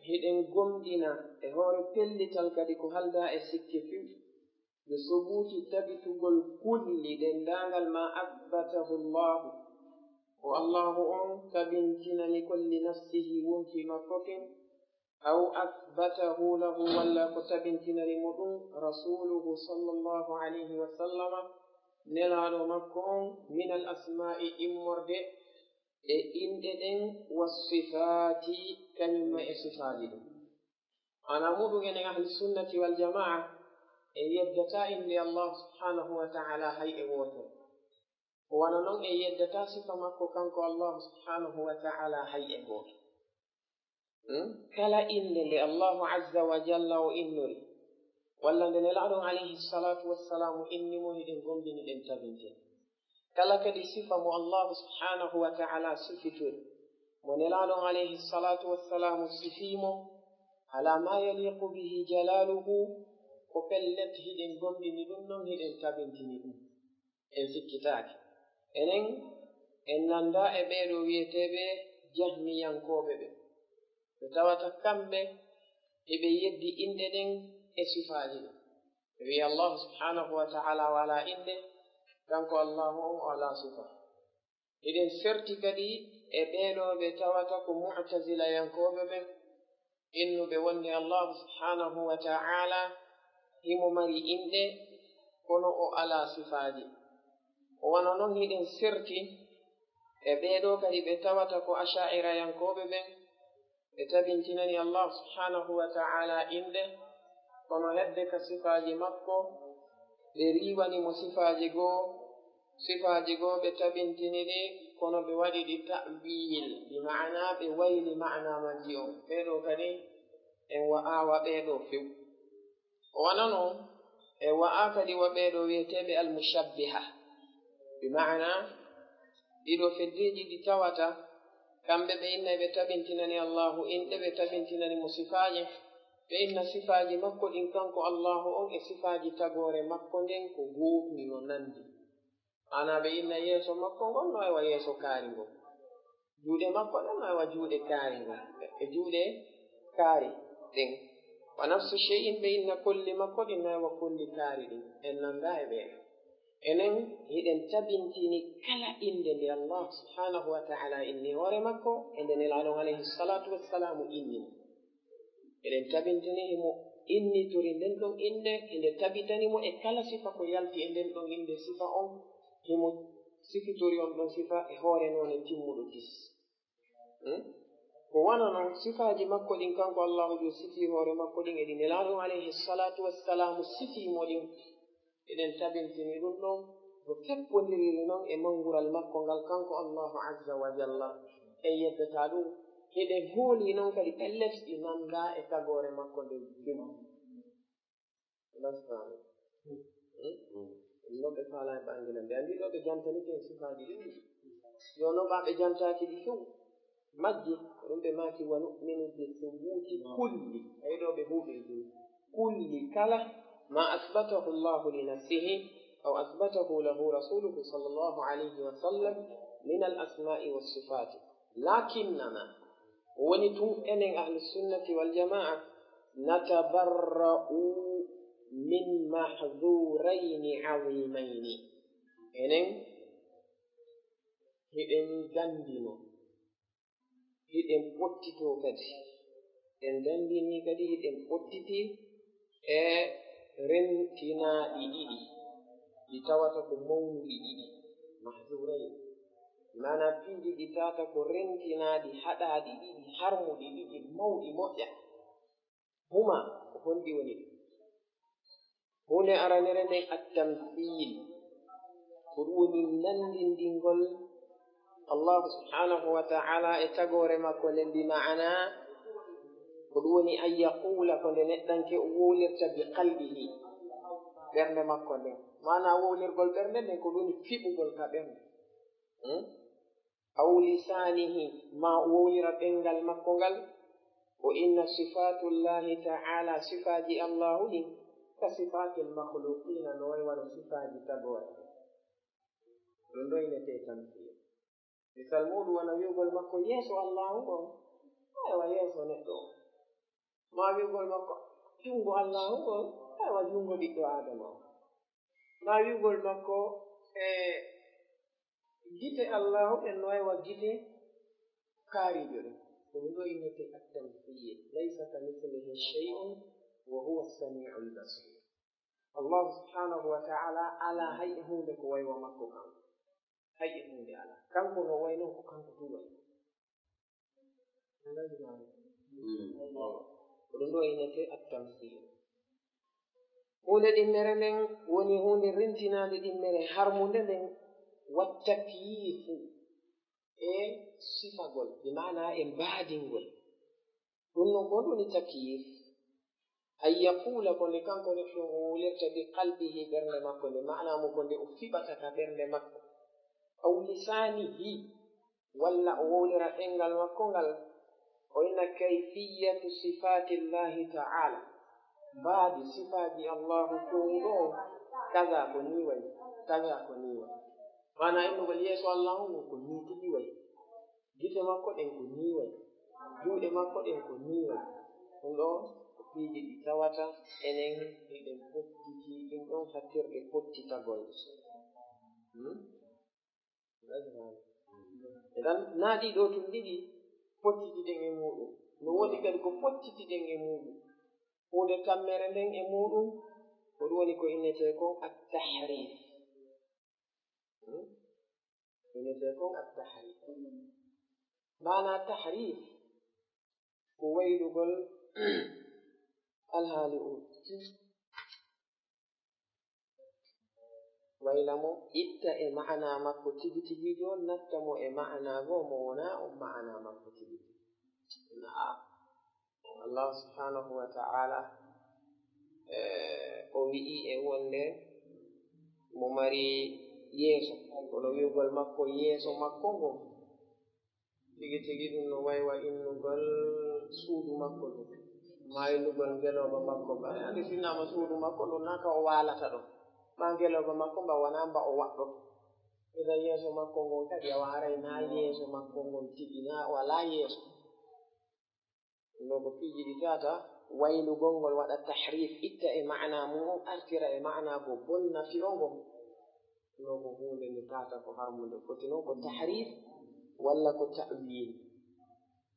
hiɗen gomɗina e hoore pellital kadi ko haldaa e sikke few, bi subuti tabitugol kulli denndaangal ma asbatahu Allahu, ko Allahu on tabintinani kon li nafsihi wonki makko kin, aw asbatahu lahu, walla ko tabintinani mo ɗum rasuluhu sallallahu alayhi wa sallama, nelaaɗo makko on, min al asma'i, immorde e inɗe ɗen, was sifati, kañum ma e sifaaji ɗin. Maanaa muɗum, enen ahli sunnati wal jamaa, en yeddataa innde Allah subhanahu wa ta'ala hay e wootere. Ko wano non en yeddataa sifa makko kanko Allah subhanahu wa ta'ala hay e gooto. Hmm? Kala innde nde Allahu azza wa jalla o innori, walla nde Nelaaɗo on alayhi salatu wassalam inni mo, hiɗen gomɗini, ɗen tabintina. Kala kadi sifa mo Allahu subhanahu wa ta'ala sifitori, mo Nelaaɗo on alayhi salatu wassalam sifii mo, ala ma yaliqu bihi jalaluhu, ko pellet hiɗen gomɗini ɗum non, hiɗen tabintini ɗum. En sikkitaaki. Enen, en nanndaa e ɓee ɗoo wiyeteeɓe jahmiyankooɓe ɓe. Ɓe tawata kamɓe, eɓe yeddi inɗe ɗen e sifaaji ɗin. Ɓe wiya Allahu subhanahu wa ta'ala walaa inɗe, kanko Allahu on o alaa sifa. Hiɗen serti kadi e ɓee ɗoo ɓe tawata ko mu'tazilayankooɓe ɓen, innuɓe wonde Allahu subhanahu wa ta'ala himo mari inɗe, kono o alaa sifaaji. O wano non hiɗen serti e ɓee ɗoo kadi ɓe tawata ko asha'irayankooɓe ɓen, ɓe tabintinani Allah subhanahu wa ta'ala inɗe, kono hedde ka sifaaji makko, ɓe riiwani mo sifaaji goo, sifaaji goo ɓe tabintini ɗi, kono ɓe waɗi ɗi ta'wil, bi ma'ana ɓe wayli ma'ana majji on. Ɓee ɗoo kadi en wa'aa wa ɓee ɗoo few. O wano non, e wa'aa kadi wa ɓee ɗoo wiyeteeɓe al-mushabbiha. Bi ma'ana, ɗii ɗoo feddeeji ɗi tawata, kamɓe ɓe inna ɓe tabintinani Allahu inɗe, ɓe tabintinani mo sifaaji, ɓe inna sifaaji makko ɗin kanko Allahu on e sifaaji tagoore makko nden ko gootum, no nanndi. Maanaa ɓe inna yeeso makko ngon no e wa yeeso kaari ngon. Juuɗe makko ɗen no e wa juuɗe kaari ngon. E juuɗe kaari ɗen. Wa nafsu shay'in, ɓe inna kolli makko ɗin no e wa kolli kaari ɗin. En nanndaa e ɓee. Enen hiɗen tabintini kala innde nde Allah subhanahu wa ta'ala inni hoore makko, e nde Nelaaɗo on alayhi salatu wassalamu inni mo. Eɗen tabintini himo innitori nden ɗon innde, hiɗen tabitani mo e kala sifa ko yalti e nden ɗon innde, sifa on himo sifitori on ɗon sifa e hoore noone timmuɗo gis. Hmm? Ko wano non sifaaji makko ɗin kanko Allahu ɗi o sifii hoore makko ɗin e ɗi Nelaaɗo on alayhi salatu wassalamu sifii mo ɗin. Eɗen tabintini ɗum ɗon no keppondiriri non e manngural makko ngal kanko Allahu azza wa jalla. En yeddataa ɗum. Hiɗen hoolii non kadi pellet ɗi nanndaa e tagoore makko nde jumma. Understand? Hmm? Ɗum ɗoo ɓe faalaa e ɓangina. Nde anndi ɗoo ɓe jantanike en sifaaji ɗiɗi. Yo no ɓaa ɓe jantaaki ɗi few. Majji, ko ɗum ɓe maaki, "Wa nu'minu bi thubuti kulli." Ay ɗoo ɓe huɓindiri. "Kulli," kala, "ma asbatahu Allahu li nafsihi, aw asbatahu lahu rasuluhu sallallahu alayhi wa sallam, min al asma'i was sifati." Lakinnana, woni tun enen ahlu sunnati wal jama'a, natabarra'u min mahdhurayni azimayni. Enen hiɗen danndino, hiɗen ɓottitoo kadi. En danndinii kadi hiɗen ɓottitii e rentinaaɗi ɗiɗi, ɗi tawata ko mawnuɗi ɗiɗi, mahzuray. Maanaa piiji ɗi tawata ko rentinaaɗi, haɗaaɗi ɗiɗi, harmuɗi ɗiɗi, mawɗi moƴƴa. Huma, ko honɗi woni ɗi? Huunde aranere nden, at-tamthil. Ko ɗum woni nanndindingol Allahu subhanahu wa ta'ala e tagoore makko nden, bi ma'ana ko ɗum woni an yaqula, ko nde neɗɗanke o wowlirta bi qalbihi, ɓernde makko nden. Maana wowlirgol ɓernde nden ko ɗum woni fiɓugol ka ɓernde. Hmm? Aw lisanihi, ma o wowlira ɗemngal makko ngal. O inna sifatullahi ta'ala, sifaaji Allahu ɗin, ka sifatil makhluqina, no way wano sifaaji tagoore. Ɗum ɗo innetee tamsiil. Misal muuɗum wano wi'ugol makko yeeso Allahu on, aywa, yeeso neɗɗo on. Ma wi'ugol makko junngo Allahu on, aywa, junngo ɓiɗɗo Aadama on. Ma wi'ugol makko e gite Allahu en no aywa gite kaariijo ɗen. Ko ɗum ɗo innetee at-tamsiil. Laysa kamithlihi shay'un wa huwa as-sami'ul basir. Allahu subhanahu wa ta'ala alaa hay e huunde ko way wa makko kanko. Hay e huunde alaa. Kanko no way non ko kanko tun way. Ko ɗum ɗo innetee at-tamsiil. Huunde ɗimmere nden woni huunde rentinaande ɗimmere harmunde nden, wa takyifu, e sifagol, bi maana e mbaadingol. Ɗum non ko woni takyif. An yaqula, ko nde kanko neɗɗo o wowlirta bi qalbihi, ɓernde makko nde, maana mo ko nde o fiɓata ka ɓernde makko. Aw lisanihi, walla o wowlira ɗemngal makko ngal, o inna kayfiyatu sifatillahi ta'ala, mbaadi sifaaji Allahu toowuɗo on, kaza ko nii wayi, kaza ko nii wayi. Maana innugol yeeso Allahu ngun ko nii tigi wayi, gite makko ɗen ko nii wayi, juuɗe makko ɗen ko nii wayi. Ɗum ɗo ko piiji ɗi tawata enen hiɗen pottiti ɗin ɗon hattirde pottitagol. Hmm? Idan, naa ɗii ɗoo tun ɗiɗi pottitiɗen e muuɗum. No woodi kadi ko pottitiɗen e muuɗum. Huunde tammere nden e muuɗum, ko ɗum woni ko innetee kon at-tahrif. Hmm? Innetee kon at-tahrif. Maana tahrif ko waylugol alhaali o. Wayla mo, itta e maana makko tigi tigiijo on, natta mo e maana goo mo wonaa on maana makko tigi tigi. Naa Allah subhanahu wa ta'ala, eh, o wi'i e wonde mo mari yeeso, kono wi'ugol makko yeeso makko ngon, tigi tigi ɗum no way wa innugol suudu makko ndun, maa innugol ngelooba makko mba. Andi, si innama suudu makko ndun, naa ka o waalata ɗon, maa ngelooba makko mba, wonaa mba o waɗɗoto. Idan yeeso makko ngon kadi, awa haray naa yeeso makko ngon tigi, naa o alaa yeeso. Ɗum ɗo ko piiji ɗi tawata waylugol ngol waɗa tahrif, itta e maana mum, artira e maana goo, bonna firo ngo. Ɗum ɗo ko huunde nde tawata ko harmunde, foti non ko tahrif walla ko ta'wil.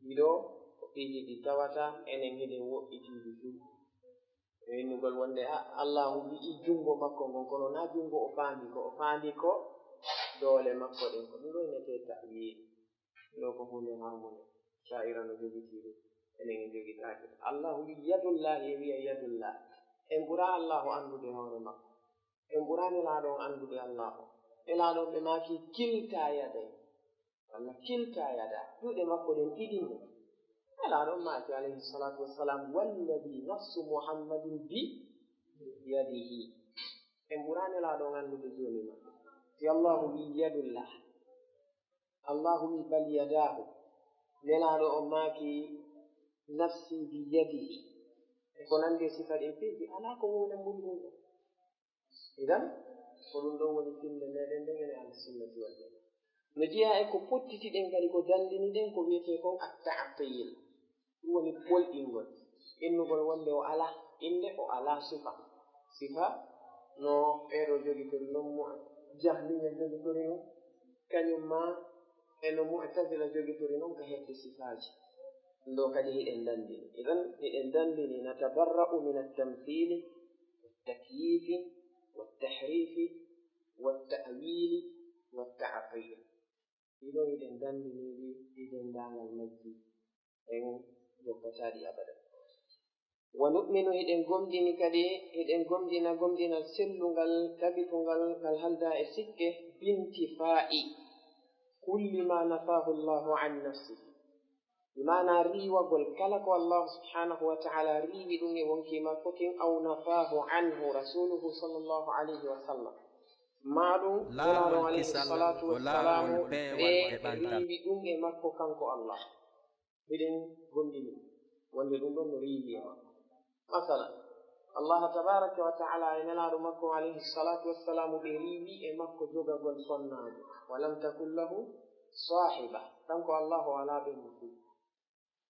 Ɗiɗo ko piiji ɗi tawata enen hiɗen woɗɗitii ɗi fuu. E innugol wonde, a, Allahu wi'i junngo makko ngon, kono naa junngo o faandi ko, o faandi ko doole makko ɗen. Ko ɗum ɗo innetee ta'wil. Ɗo ko huunde harmunde. Sha'ira no jogitii ɗum. Enen en jogitaake. Allahu wi'i yadullahi, e wi'a yadullah. En ɓuraa Allahu anndude hoore makko. En ɓuraa Nelaaɗo on anndude Allahu. Nelaaɗo on ɓe maaki kilta yaday. Walla kilta yada. Juuɗe makko ɗen ɗiɗi mo. Nelaaɗo on maaki alayhi salatu wassalam, "Walladhi nafsu Muhammadin bi yadihi." En ɓuraa Nelaaɗo on anndude jooni makko. Si Allahu wi'i yadullah. Allahu wi'i, "Bal yadahu." Nelaaɗo on maaki, "Nafsi bi yadihi." E ko nanndi e sifa ɗin piiji, alaa ko wowla mum ɗum ɗon. Idan, ko ɗum ɗon woni finde meɗen nden enen Ahlu Sunnati wal Jamaa. No jeyaa e ko pottitiɗen kadi, ko danndiniɗen, ko wi'etee kon at-ta'til. Ɗum woni ɓolɗingol, innugol wonde o alaa innde, o alaa sifa. Sifa no ɓee ɗoo jogitori non, Mu-, Jahmiya jogitori non, kañum maa e no Mu'tazila jogitori non ka hedde sifaaji. Ɗum ɗoo kadi hiɗen danndini. Idan, hiɗen danndini, natabarra'u min at-tamthili, wat-takyifi, wat-tahrifi, wat-ta'wili, wat-ta'til. Ɗii ɗoo hiɗen danndini ɗi e denndaangal majji. En jokkataa ɗi abada. Wa nu'minu, hiɗen gomɗini kadi, hiɗen gomɗina gomɗinal sellungal, tabitungal, ngal halda e sikke, bintifaa'i kulli ma nafahu Allahu an nafsihi. Bi maana riiwagol kala ko Allahu subhanahu wa ta'ala riiwi ɗum e wonkii makko kin, aw nafahu anhu rasuluhu sallallahu alayhi wa sallam. Maa ɗum Nelaaɗo alayhi salatu wassalamu ɓe riiwi ɗum e makko kanko Allah. Hiɗen gomɗini wonde ɗum ɗon no riiwi e makko. Masalan, Allah tabaraka wa ta'ala e Nelaaɗo makko alayhi salatu wassalamu ɓe riiwi e makko jogagol sonnaajo. Wa lam takun lahu sahiba. Kanko Allah o alaa ɓe mo fuu.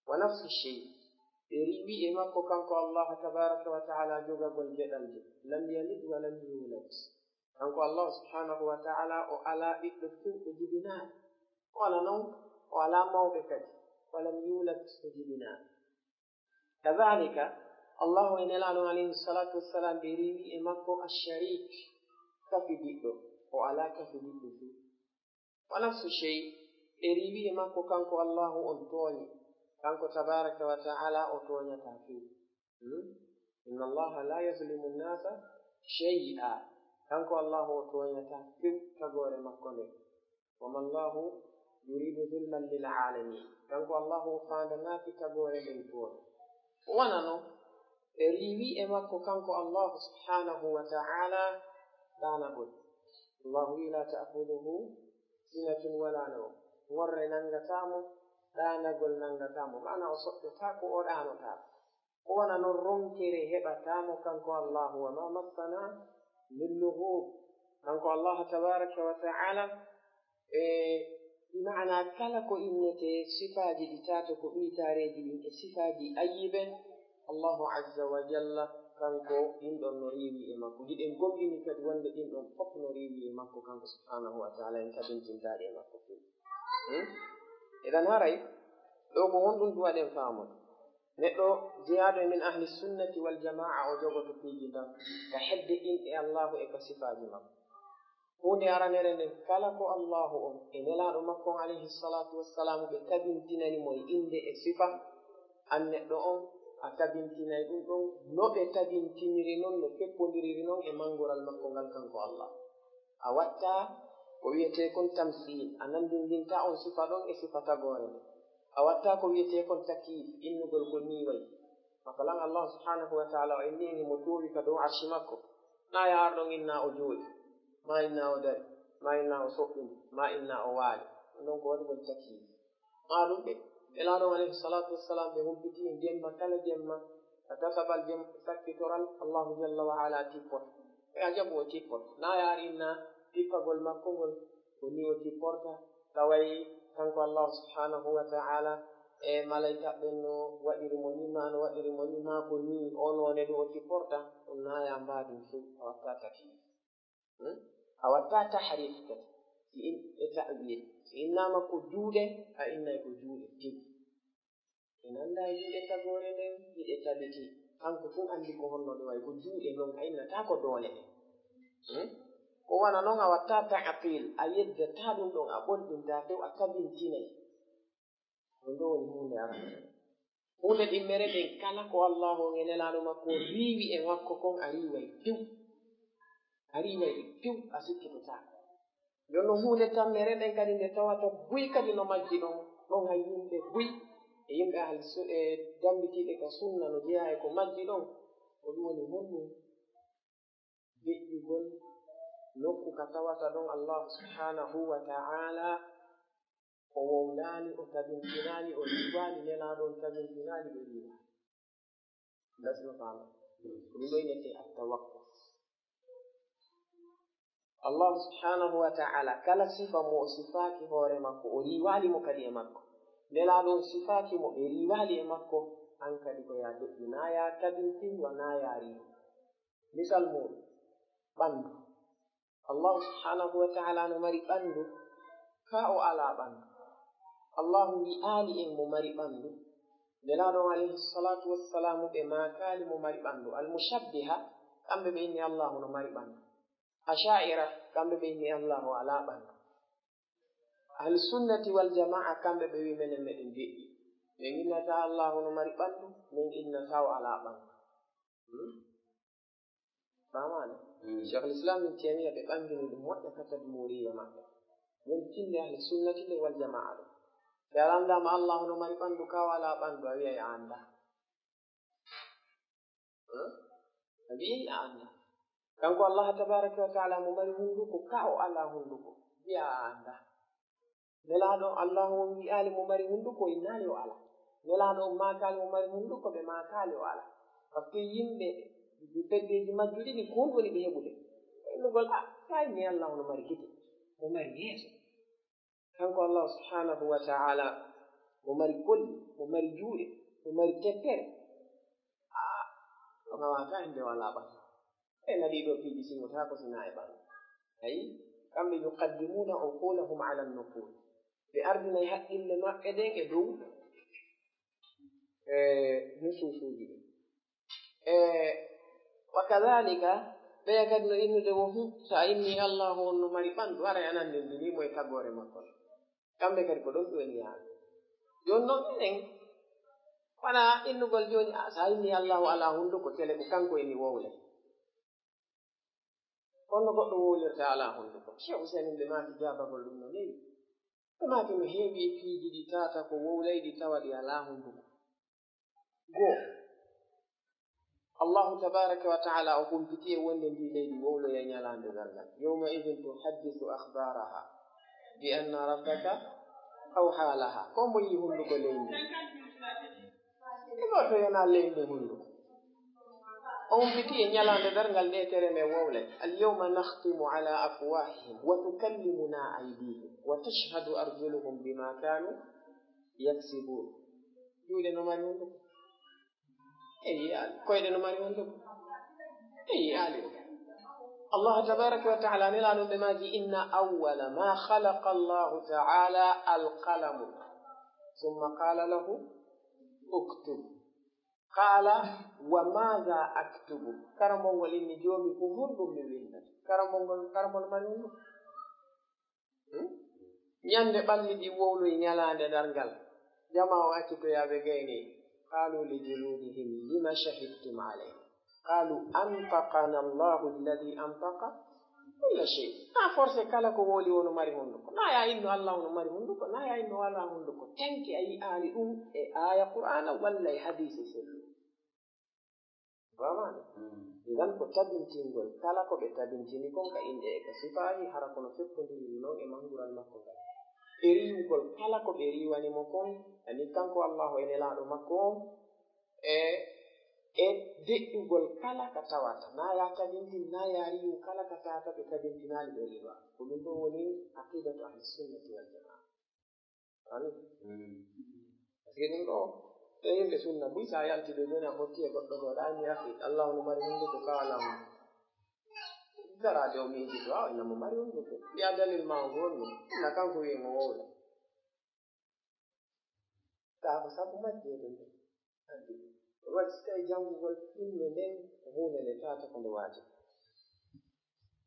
Wa nafsu shay. Ɓe riiwi e makko kanko Allah tabaraka wa ta'ala jogagol geɗalje. Lam yalid wa lam yulad. Kanko Allah subhanahu wa ta'ala o alaa ɓiɗɗo fuu, o jibinaali. O alaa non, o alaa mawɓe kadi. Wa lam yulad, o jibinaali. Kadhalika, Allahu e Nelaaɗo alayhi salatu wassalam ɓe riiwi e makko asharik, kafidiɗɗo. O alaa kafidiɗɗo fuu. Wa nafsu shay, ɓe riiwi e makko kanko Allahu on tooñi. Kanko tabaraka wa ta'ala o tooñataa fuu. Hmm? Inna Allaha la yazlimu nnasa shay'a. Kanko Allahu o tooñataa fuu tagoore makko nden. Wa ma Allahu yuridu zulman lil alamin. Kanko Allahu o faandanaaki tagoore nden tooñe. O wona non, ɓe riiwi e makko kanko Allahu subhanahu wa ta'ala ɗaanagol. Allahu wi'i, la ta'khudhuhu sinatun wala nawm. Ŋorre nangataa mo, ɗaanagol nangataa mo. Maana o soɓɓetaako, o ɗaanotaako. O wona non ronkere heɓataa mo kanko Allahu, wa ma massana min lughub. Kanko Allah tabaraka wa ta'ala, e bi maana kala ko innete sifaaji ɗi taato ko ɗuytaareeji ɗin e sifaaji ayyibe, Allahu azza wa jalla kanko ɗin ɗon no riiwi e makko. Hiɗen gomɗini kadi wonde ɗin ɗon fof no riiwi e makko kanko subhanahu wa ta'ala, en tabintintaa ɗi e makko fuu. Hmm? Idan haray, ɗo ko honɗum ɗum waɗen faamude? Neɗɗo jeyaaɗo e min ahli sunnati wal jamaa o jogoto piiji ndan ka hedde inɗe Allahu e ka sifaaji makko. Huunde aranere nden, kala ko Allahu on e Nelaaɗo makko on alayhi salatu wassalamu ɓe tabintinani mo e innde e sifa, an neɗɗo on a tabintinay ɗum ɗon no ɓe tabintiniri non, no feppondiriri non e manngoral makko ngal kanko Allah. A watta ko wiyetee kon tamsil, a nanndindinta on sifa ɗon e sifa tagoore nden. A watta ko wiyetee kon takyif, innugol ko nii wayi. Masalan, Allah subhanahu wa ta'ala o inni en himo toowi ka dow arshi makko. Na yaar ɗon inna o jooɗi, ma inna o dari, ma inna o soɓɓini, ma inna o waali. Ɗum ɗon ko waɗugol takyif. Maa ɗum ɓe, Nelaaɗo on alayhi salatu wassalam ɓe humpiti en jemma kala jemma, ka tasaɓal jemma sakkitoral, Allahu jalla wa ala tippoto. E ajabu o tippoto. Na yaar inna tippagol makko ngol, ko ni o tipporta, taway kanko Allah subhanahu wa ta'ala e malaika ɓen no waɗiri mo ni, ma no waɗiri mo ni, ma ko ni o noone ɗo o tipporta, ɗum na ya mbaadin fuu, a watta takyif. Hmm? A watta tahrif kadi. Si in, e ta'wil. Si innama ko juuɗe, a innay ko juuɗe tigi. En anndaa juuɗe tagoore nden, hiɗe tabiti. Kanko tun anndi ko honno ɗe wayi, ko juuɗe non, a innata ko doole ɗen. Hmm? Ko wona non a watta ta'til, a yeddata ɗum ɗon, a ɓolɗinta few, a tabintinay. Ɗum ɗo woni huunde aranere. Huunde ɗimmere nden, kala ko Allahu on e Nelaaɗo makko riiwi e makko kon, a riiway few. A riiway ɗum few, a sikkitotaako. Jooni non huunde tammere nden kadi nde tawata buy kadi no majji ɗon, ɗon hay yimɓe buy e yimɓe ahli su-, e dammbitiiɓe ka sunna no jeyaa e ko majji ɗon, ko ɗum woni honɗum? Deƴƴugol nokku ka tawata ɗon Allahu subhanahu wa ta'ala o wowlaali, o tabintinaali, o riiwaali, Nelaaɗo on tabintinaali, o riiwaali. Gasno faama. Ko ɗum ɗo innete at-tawaqquf. Allahu subhanahu wa ta'ala, kala sifa mo o sifaaki hoore makko, o riiwaali mo kadi e makko. Nelaaɗo on sifaaki mo, ɓe riiwaali e makko, an kadi ko yaa deƴƴu, na yaa tabintin, wa na yaa riiwu. Misal muuɗum, ɓanndu. Allahu subhanahu wa ta'ala no mari ɓanndu, ka o alaa ɓanndu. Allahu wi'aali en mo mari ɓanndu. Nelaaɗo on alayhi salatu wassalamu ɓe maakaali mo mari ɓanndu. Al-mushabbiha, kamɓe ɓe inni Allahu no mari ɓanndu. Asha'ira, kamɓe ɓe inni Allahu alaa ɓanndu. Ahlu sunnati wal jamaa, kamɓe ɓe wi menen meɗen deƴƴi. Min innata Allahu no mari ɓanndu, min innata o alaa ɓanndu. Faamaani? Cheikhul Islam Ibn Taymiya ɓe ɓanngini ɗum moƴƴa ka tadmuriya maɓɓe. Woni tinde ahli sunnati nde wal jamaa ɗo. Si a anndaama Allahu no mari ɓanndu, ka o alaa ɓanndu, a wi'ay a anndaa. Hmm? A wi'ay a anndaa. Kanko Allah tabaraka wa taala mo mari hunnduko, ka o alaa hunnduko, wi'a a anndaa. Nelaaɗo Allahu on wi'aali mo mari hunnduko, innaali o alaa. Nelaaɗo on maakaali mo mari hunnduko, ɓe maakaali o alaa. Parce que yimɓe, feddeeji majjuɗi ɗi, ko honɗum woni ɓe heɓude? Innugol, ah, sa inni Allahu no mari gite, mo mari yeeso. Kanko Allah subhanahu wa ta'ala, mo mari kolli, mo mari juuɗe, mo mari teppere. Ah, ɗo ngawata hinde wala ɓandu. E na ɗiɗo piiji singotaako sina e ɓandu. Ayi, kamɓe yuqaddimuna uqulahum ala nnuqul. Ɓe ardinay haqqille maɓɓe ɗen e dow, e, nususuuji ɗin. E, wa kadhalika, ɓeya kadi no innude wo, "Hum, sa inni Allahu on no mari ɓandu, aray a nandindini mo e tagoore makko." Kamɓe kadi ko ɗon ɓe woni yaade. Jooni noon enen, wona innugol jooni, "A, sa inni Allahu ala hunduko, tele ko kanko eni wowle." Kono goɗɗo wowlirta ala hunduko. Cheikh Ousaimin ɓe maaki jaabagol ɗum no newi. Ɓe maaki no heewi e piiji ɗi tata ko wowlay ɗi tawa ɗi ala hunduko. Goo, Allahu tabaraka wa ta'ala o humpiti e wonde ndi leydi wowloya ñalaande darngal. Yawma idhin tuhaddisu akhbaraha bi anna rabbaka awha laha. Ko mbo yi hunduko leydi? Ɗi goto yona leydi hunduko. O humpiti e ñalaande darngal ɗe tere men wowlay. Al yawma nakhtimu ala afwahihim wa tukallimuna aydihim wa tashhadu arjuluhum bima kanu yaksibun. Juuɗe no mari hunduko. Eyi, aali. Koyɗe no mari hunduko. Eyi, aali. Allah tabaraka wa ta'ala nela ɗum ɓe maaki, "Inna awwala ma khalaqa Allahu ta'ala al-qalamu. Thumma qala lahu, uktub." Qala, "Wa madha aktubu?" Karambol ngol inni, "Joomi, ko honɗum mi winndata?" Karambol ngol, karambol mari hunduko. Hmm? Ñande ɓalli ɗi wowloyi ñalaande darngal, jamaa o accitoya ɓe gayni. Qalu li juludihim lima shahidtum alayna. Qalu antaqana Allahu alladhi antaqa kulla shay. Na forcé kala ko wowli wono mari hunduko. Na ya inno Allah wono mari hunduko, na ya inno wala hunduko. Tenke a yi'aali ɗum e aya Qur'ana walla e hadise sellu. Faamaani? Ngal ko tabintingol kala ko ɓe tabintini kon ka inɗe e ka sifaaji, hara kono feppondiri non e manngural makko ngal. E riiwugol kala ko ɓe riiwani mo kon, ani kanko Allahu e nelaaɗo makko on, e, e deƴƴugol kala ka tawata. Na ya tabintin, na ya riiwu kala ka tawata ɓe tabintinaali ɓe riiwa. Ko ɗum ɗon woni aqidatu ahli sunnati wal jamaa. Ani? Parce que ɗum ɗo, e yimɓe sunna buy, sa yalti ɓe joni a fotti e goɗɗo ɗo, ɗa mi akhi, Allah no mari hunduko ka wala mo. Daraade o miiji to, aw, ina mo mari hunduko. Ya dalil ma o wonno, na kanko wi'e mo wowla. Ka ko sabu majjeede nde. Addi. Waɗi si tawi janngugol pinne nden ko huunde nde tawata ko nde waajibi.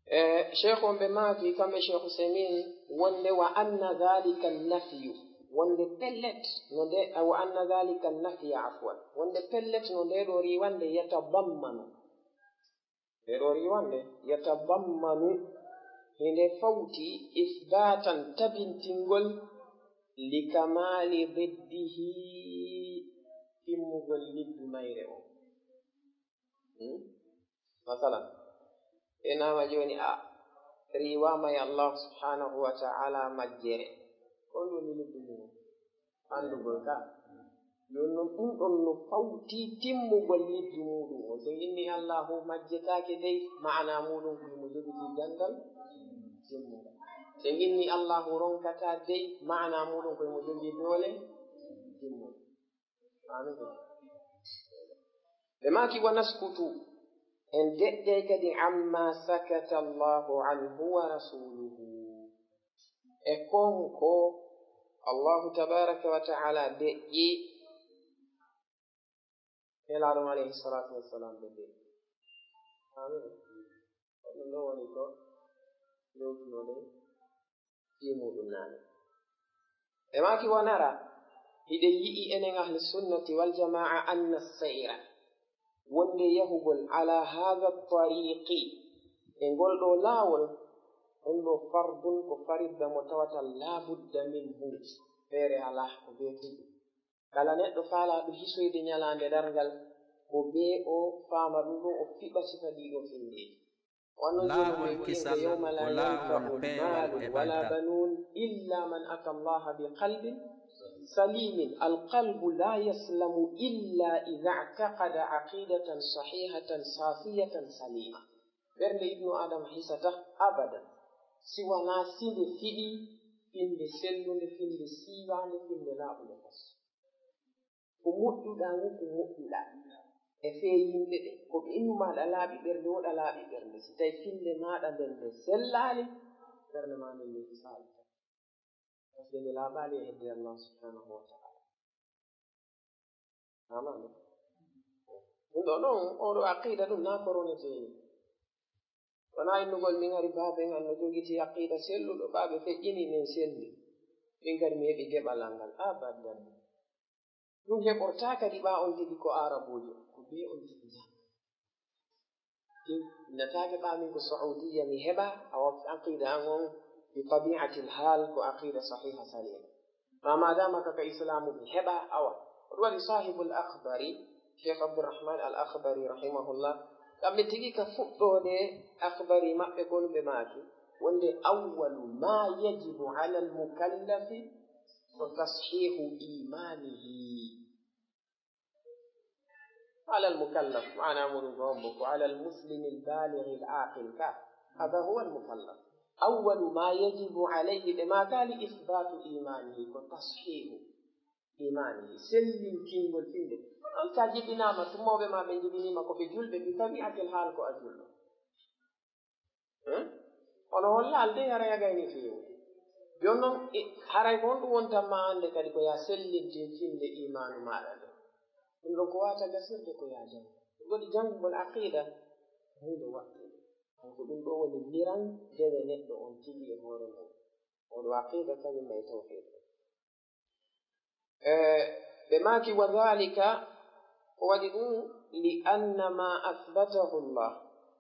E, Cheikh on ɓe maaki, kamɓe Cheikh Usaimin, wonde wa anna dhalika nafyu, wonde pellet no nde, wa anna dhalika nafya, afwan, wonde pellet no nde ɗo riiwande yatadammanu. Nde ɗo riiwande yatadammanu, hinde fawti isbatan tabintingol li kamali diddihi, timmugol liddu mayre o. Hmm? Masalan, ɓe naama jooni a riiwaama e Allah subhanahu wa ta'ala majjere. Ko ɗum woni liddu mum? Anndugol ka. Jooni noon, ɗum ɗon no fawti timmugol liddu muɗum on. So inni Allahu majjetaake dey, maana muɗum ko himo jogiti ganndal timmungal. So inni Allahu ronkataa dey, maana muɗum ko himo jogii doole timmungal. Amin. Ɓe maaki, "Wa naskutu." En deƴƴay kadi, "Amma sakata Allahu anhu wa rasuluhu." E kon ko Allahu tabaraka wa ta'ala deƴƴi, Nelaaɗo on alayhi salatu wassalam ɓe deƴƴi. Amin. Ko ɗum ɗo woni ko yewtunoɗen fii muɗum naane. Ɓe maaki, "Wa nara, hiɗen yi'i enen ahli sunnati wal jamaa anna sayra." wonde yahugol ala hada tariqi, e ngol ɗo laawol, ɗum ɗo fardun ko faridda mo tawata la budda minhu, feere alaa ko bee ɗum. Kala neɗɗo faalaaɗo hisoyde ñalaande darngal, ko bee o faama ɗum ɗum, o fiɓa sifa ɗiɗo findeeji. Wano laawol jooɗi kisal yawma la ko laawol yanfa'u peewal malun e wala ɓantal. Banun illa man ata Allah bi qalbin salimin. Al qalbu la yaslamu illa idha i'taqada aqidatan sahihatan safiyatan salima. Ɓernde Ibnu Adama hisata abadan, si wanaa si nde fiɗi finde sellunde, finde siiwaande, finde laaɓunde fas. Ko moƴƴuɗaa ngu, ko moƴƴuɗaa e fee yimɓe ɓe, ko ɓe innu maaɗa laaɓi ɓernde, woɗa laaɓi ɓernde. Si tawi finde maaɗa nden nde sellaali, ɓernde maa nden nde hisaali. Parce que nde laaɓaali e hedde Allah subhanahu wa ta'ala. Faamaama? Ɗum ɗo ɗon, oo ɗo aqida ɗum naa ko ronetee ni. Wonaa innugol min hari baaben an no jogiti aqida selluɗo, baabe feƴƴini min selli. Min kadi mi heɓi geɓal an ngal. Abadan. Ɗum heɓortaa kadi ɓaa on tigi ko Aarabuujo, ko bee on tigi jam. Innataake ɓaa min ko Saudiya mi heɓa, awa aqida an on bi tabi'atil hal ko aqida sahiha salima. Ma maadama ka ka Islaamu mi heɓa, awa. Ko ɗum waɗi Saahibul Akhbari, Sheikh Abdurrahman Al Akhbari rahimahullah, kamɓe tigi ka fuɗɗoode Akhbari maɓɓe kon ɓe maaki, wonde awwalu ma yajibu ala al mukallafi ko tashihu imanihi. Ala al mukallaf, maana muɗum ko hombo? Ko ala al muslimi al balighi al aqil ka. Hada huwa al mukallaf. Awwalu ma yajibu alayhi, ɓe maakaali ithbatu imanihi, ko tashihu imanihi, sellinkingol finde. On sa jibinaama, tumooɓe ma ɓe jibiniima ko ɓe julɓe, bi tabi'atil hal ko a julɗo. Eh? Ono holla alde haray a gayni feewu. Jooni non, e, haray ko honɗum wontan ma annde kadi ko yaa sellintin finde imaanu maaɗa nden. Ɗum ɗon ko waata gasirde ko yaa janngu. Ɗum waɗi janngugol aqida, huunde waɗde. Donc ɗum ɗo woni miran dewe neɗɗo on tigi e hoore mum. Oɗo aqida kañum e tawhid. E, ɓe maaki, wa dhalika, ko waɗi ɗum, li anna ma athbatahu Allah,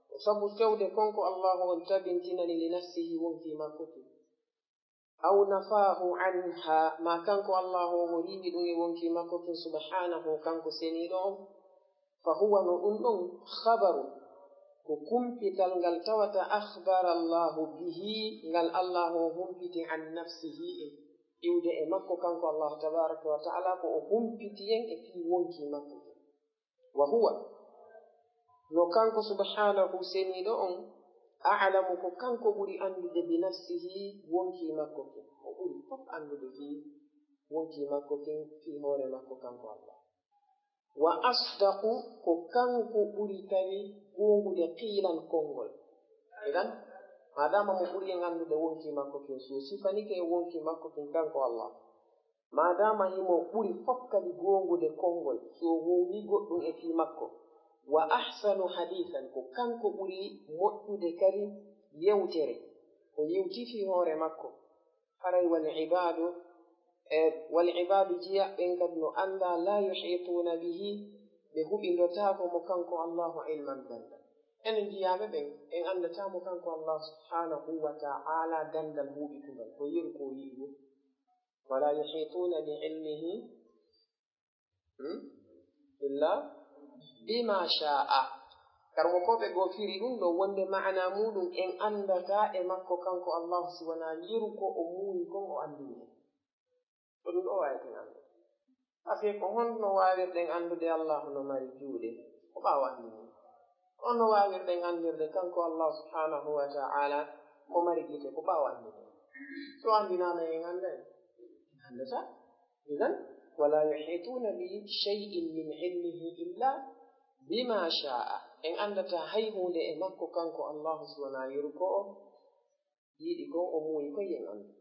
ko sabu fewde kon ko Allahu on tabintinani li nafsihi wonkii makko tun, aw nafahu anha, ma kanko Allahu on o riiwi ɗum e wonkii makko tun, subhanahu, kanko seniiɗo on, fa huwa, no ɗum ɗon, khabaru, ko kumpital ngal tawata akhbara Allahu bihi, ngal Allahu on humpiti an nafsihi e iwde e makko kanko Allahu tabaraka wa ta'ala, ko o humpiti en e fii wonkii makko. Wa huwa, no kanko subhanahu seniiɗo on, a'lamu, ko kanko ɓuri anndude bi nafsihi wonkii makko kin. O ɓuri fof anndude fii wonkii makko kin, fii hoore makko kanko Allah. Wa asdaqu, ko kanko ɓuri kadi goongude qiilan konngol. Idan, maadaama mo ɓuri en anndude wonkii makko kin, si o sifanike e wonkii makko kin kanko Allah, maadaama himo ɓuri fof kadi goongude konngol, si o wowlii goɗɗum e fii makko, wa ahsanu hadiisan, ko kanko ɓuri moƴƴude kadi yewtere, o yewtii fii hoore makko, haray wal ibaadu, e wal ibaadu, jiyaaɓe ɓen kadi no anndaa, laa yuhiituuna bihi, ɓe huɓindotaako mo kanko Allahu ilman ganndal. Enen jiyaaɓe ɓen, en anndataa mo kanko Allah subhanahu wa ta'ala ganndal huuɓitungal, ko yeru ko o yiɗi ɗum. Wala yuhiituuna bi ilmihi Hmm? Illa bima sha'a. Karmokooɓe goo firi ɗum ɗo wonde maana muuɗum en anndataa e makko kanko Allahu si wanaa yeru ko o muuyi kon o anndini en. Ko ɗum ɗo waaweten anndude. Parce que ko honno waawirɗen anndude Allahu no mari juuɗe? Ko ɓaawo anndini en. Honno waawirɗen anndirde kanko Allahu subhanahu wa ta'ala mo mari gite? Ko ɓaawo anndini en. So anndinaano en annday? En anndataa. Idan, wala yuhituna bi shay'in min ilmihi illa bima sha'a. En anndata hay huunde e makko kanko Allahu si wanaa yeru ko o yiɗi kon o muuyi koy en anndu.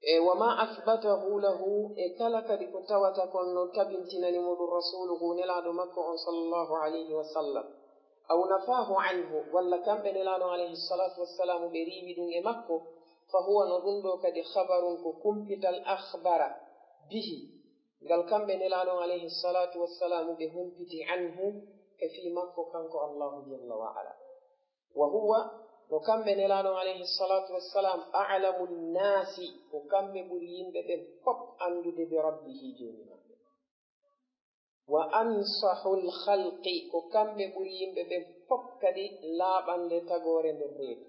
E wa ma athbatahu lahu, e kala kadi ko tawata kon no tabintinani mo ɗum rasuluhu nelaaɗo makko on sallallahu alayhi wa sallam. Aw nafahu anhu, walla kamɓe nelaaɗo alayhi salatu wassalamu ɓe riiwi ɗum e makko, fa huwa no ɗum ɗo kadi khabarun ko kumpital akhbara bihi, Ngal kamɓe Nelaaɗo on alayhi salatu wassalam ɓe humpiti anhu e fii makko kanko Allahu jalla wa ala. Wa huwa, no kamɓe Nelaaɗo on alayhi salatu wassalam a'lamu nnaasi, ko kamɓe ɓuri yimɓe ɓen fof anndude bi rabbihi, Joomi maɓɓe. Wa ansahul khalqi, ko kamɓe ɓuri yimɓe ɓen fof kadi laaɓande tagoore nder reedu.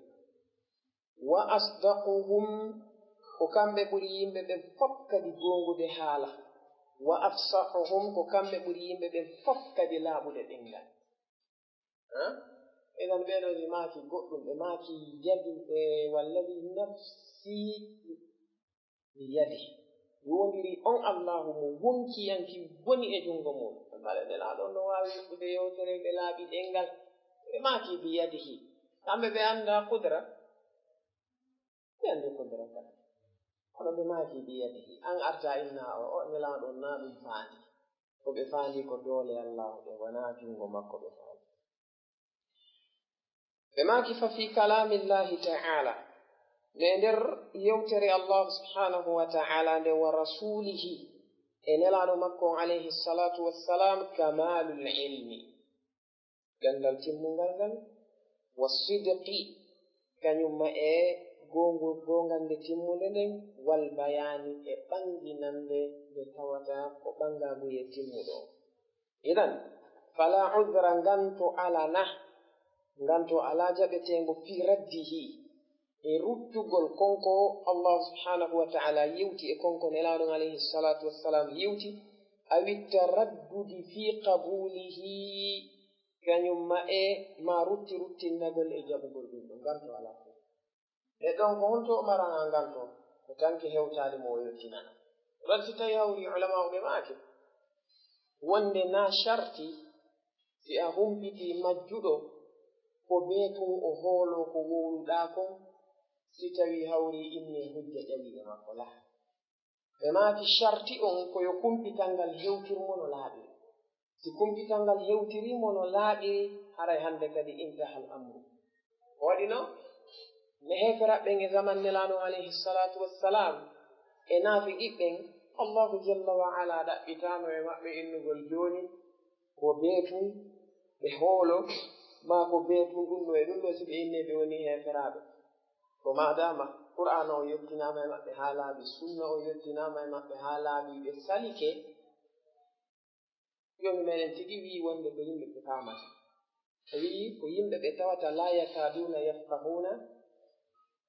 Wa asdaquhum, ko kamɓe ɓuri yimɓe ɓen fof kadi goongude haala. Wa afsahuhum, ko kamɓe ɓuri yimɓe ɓen fof kadi laaɓude ɗemngal. Ha? Idan ɓeeɗo ɓe maaki goɗɗum, ɓe maaki yadi, e, walladi nafsi bi yadi. Mi wondiri on Allahu mo wonkiyanki woni e junngo mum. Mbaɗa Nelaaɗo on no waawi yoɓɓude yewtere ɓe laaɓi ɗemngal. Ɓe maaki bi yadihi. Kamɓe ɓe annda qudra. Ɓe anndi qudra kan. Kono ɓe maaki bi yadihi. An arta inna o, o Nelaaɗo on na ɗum faandi. Ko ɓe faandi ko doole Allahu ɗe, wonaa junngo makko ɓe faandi. Ɓe maaki fa fi kalaamillahi ta'ala, nde nder yewtere Allahu subhanahu wa ta'ala nde wa rasulihi e Nelaaɗo makko on alayhi salatu wassalam, kamalul ilmi, ganndal timmungal ngal, wa sidqi, kañum ma e goongu-, goongannde timmunde nden, wal bayaani, e ɓannginannde nde tawata ko ɓanngaagu e timmuɗo. Idan, fala udra, nganto alana, nganto ala jaɓeteengo fi raddihi, e ruttugol konko Allah subhanahu wa ta'ala yewti e konko Nelaaɗo on alayhi salatu wassalam yewti, awi taraddudi fi qabulihi, kañum ma e ma rutti ruttinnagol e jaɓugol ɗum ɗo, nganto ala. E ɗon ko honto o marana ngal ɗon? Ko tanke hewtaade mo o yottinana. Ɗon si tawi hawri ulamaaɓe maaki wonde na sharti si a humpiti majjuɗo ko bee tun o hoolo ko wowluɗaa kon, si tawi hawri inni e hujja ƴawi e makko la. Ɓe maaki sharti on ko yo kumpital ngal hewtir mo no laaɓiri. Si kumpital ngal hewtirii mo no laaɓiri, haray hannde kadi intahal amru. Ko waɗi no? Ne heeferaaɓe ɓen e zaman Nelaaɗo on alayhi salatu wassalam, e naafiqi ɓen, Allahu jalla wa ala ɗaɓɓitaano e maɓɓe innugol jooni, ko bee tun ɓe hoolo, maa ko bee tun ɗum ɗo e ɗum ɗo si ɓe innee ɓe woni heeferaaɓe. Ko maadaama Qur'aana o yottinaama e maɓɓe haa laaɓi, sunna o yottinaama e maɓɓe haa laaɓi, ɓe salike, Joomi meɗen tigi wi'i wonde ko yimɓe ɓe faamata. O wi'i ko yimɓe ɓe tawata la yakaduna yafqahuna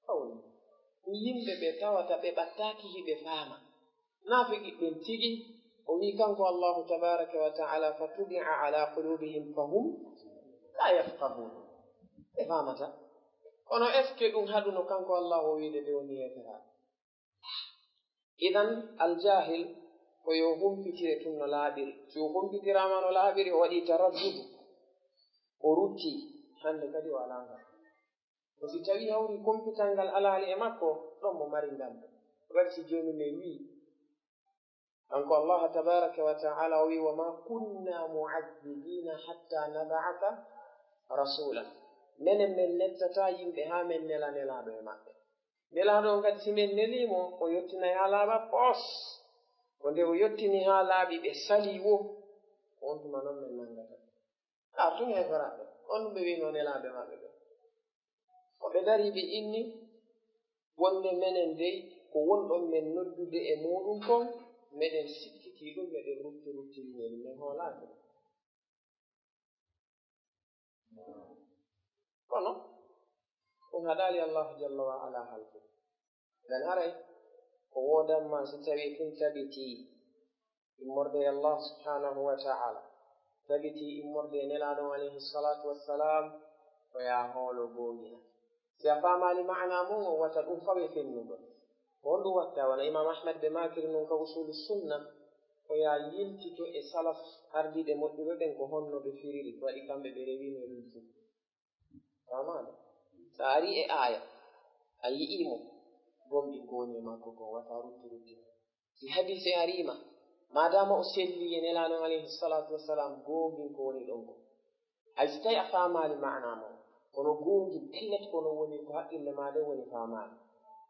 qawla. Ko yimɓe ɓe tawata ɓe ɓattaaki hiɓe faama. Naafiqi ɓen tigi, o wi'i kanko Allahu tabaraka wa ta'ala, "Fa tubi'a ala qulubihim fa hum la yafqahun." Ɓe faamata. Kono est-ce que ɗum haɗuno kanko Allahu o wi'ude ɓe woni heeferaaɓe? Idan, aljahil ko yo humpitire tun no laaɓiri. Si o humpitiraama no laaɓiri, o waɗi taraddudu, o rutti, hannde kadi o alaa ngal. Ko si tawi hawri kumpital ngal alaali e makko, ɗon mo mari ngal. Waɗi si Joomi men wi'i, kanko Allah tabaraka wa ta'ala o wi'i, "Wa ma kunna mu'adhdhibina hatta nab'atha rasula." Menen men lettataa yimɓe haa men nela nelaaɗo e maɓɓe. Nelaaɗo on kadi, si men nelii mo, o yottinay haa laaɓa pos. Ko nde o yottini haa laaɓi, ɓe salii wo, ko on tuma non men nanngata. Artun heeferaaɓe, on ɗum ɓe wi'no nelaaɓe maɓɓe ɓe. Ko ɓe darii ɓe inni, wonde menen dey, ko wonɗon men noddude e muuɗum kon, meɗen sikkitii ɗum, meɗen rutti ruttiri, men, men hoolaaki. Kono, ɗum haɗaali Allah jalla wa ala halkude. Ngam haray, ko woodanma si tawii ɗum tabitii immorde e Allah subhanahu wa ta'ala, tabitii immorde e Nelaaɗo on alayhi salatu wassalam, ko yaa hoolo goongina. Si a faamaali maana mum on, wata ɗum fawe fennugol. Ko honɗum watta? Wano Imam Ahmad ɓe maakiri non ka Usulu Sunna, ko yaa yiltito e salaf ardiiɓe moƴƴuɓe ɓen ko honno ɓe firiri, ko waɗi kamɓe ɓe rewino e ɗum fof. Faamaali? So a arii e aaya, a yi'ii mo, gomɗin ko woni e makko kon, wata rutti rutti. Si hadiise arii ma, maadaama o sellii e Nelaaɗo on alayhi salatu wassalam, goongin ko woni ɗon kon. Hay si tawii a faamaali maanaa mo, kono goongin pellet ko no woni ko haqqille maa ɗen woni faamaali.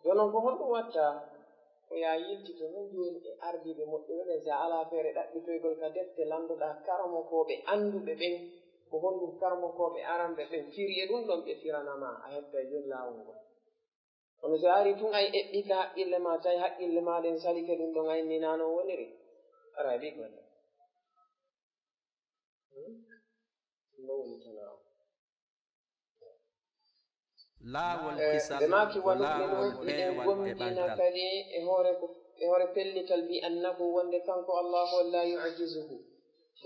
Jooni non ko honɗum watta Ko yaa yiltito noon jooni e ardiiɓe moƴƴuɓe ɓen, si a alaa feere ɗaɓɓitoygol ka defte, lanndoɗaa karamokooɓe annduɓe ɓen, ko honɗum karamokooɓe aranɓe ɓen firi e ɗum ɗon ɓe firana ma, a heɓtay jooni laawol ngol. Kono si a arii tun a eɓɓii ka haqqille maa, tawi haqqille maa ɗen salike ɗum ɗon, a inni naa non woniri, aray ɗi golle. Hmm? Ɗum ɗon woni tanaawo. Laawol kisal ko laawol peewal e ɓantal. Kadi e hoore ko e hoore pellital bi annahu wonde kanko Allahu on la yu'jizuhu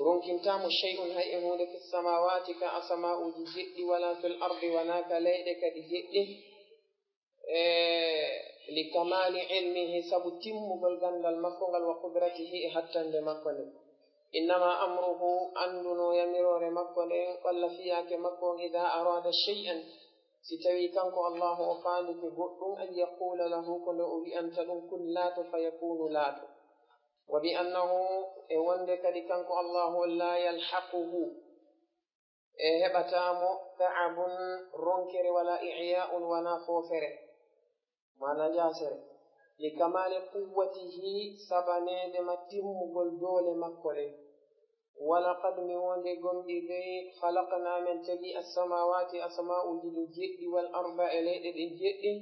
ronkintaamo shay'un hay e huunde fi samawati ka asama'uji jeɗɗi wala fil ardi wana ka leyɗe kadi jeɗɗi e li kamali ilmihi sabu timmugol gandal makko ngal wa qudratihi e hattande makko nde innama amruhu anduno yamiroore makko nden walla fiyaake makko on ida arada shay'an Si tawii kanko Allaahu o faandike goɗɗum, an yaquula lahu, ko nde o wi'anta ɗum, kun laato, fa yakuunu laato. Wa bi annahu, e wonde kadi kanko Allaahu on, laa yalhaquhu, e heɓataa mo, ta'abun, ronkere, wala i'yaa'un, wanaa foofere, maanaa jaasere, li kamaali quwwatihi, sabaneede ma timmugol doole makko ɗen. Walaqad mi wonde gomɗii dey khalaqnaa men tagi assamaawaati asama'uuji ɗin jeɗɗi wal arda e leyɗe ɗen jeɗɗi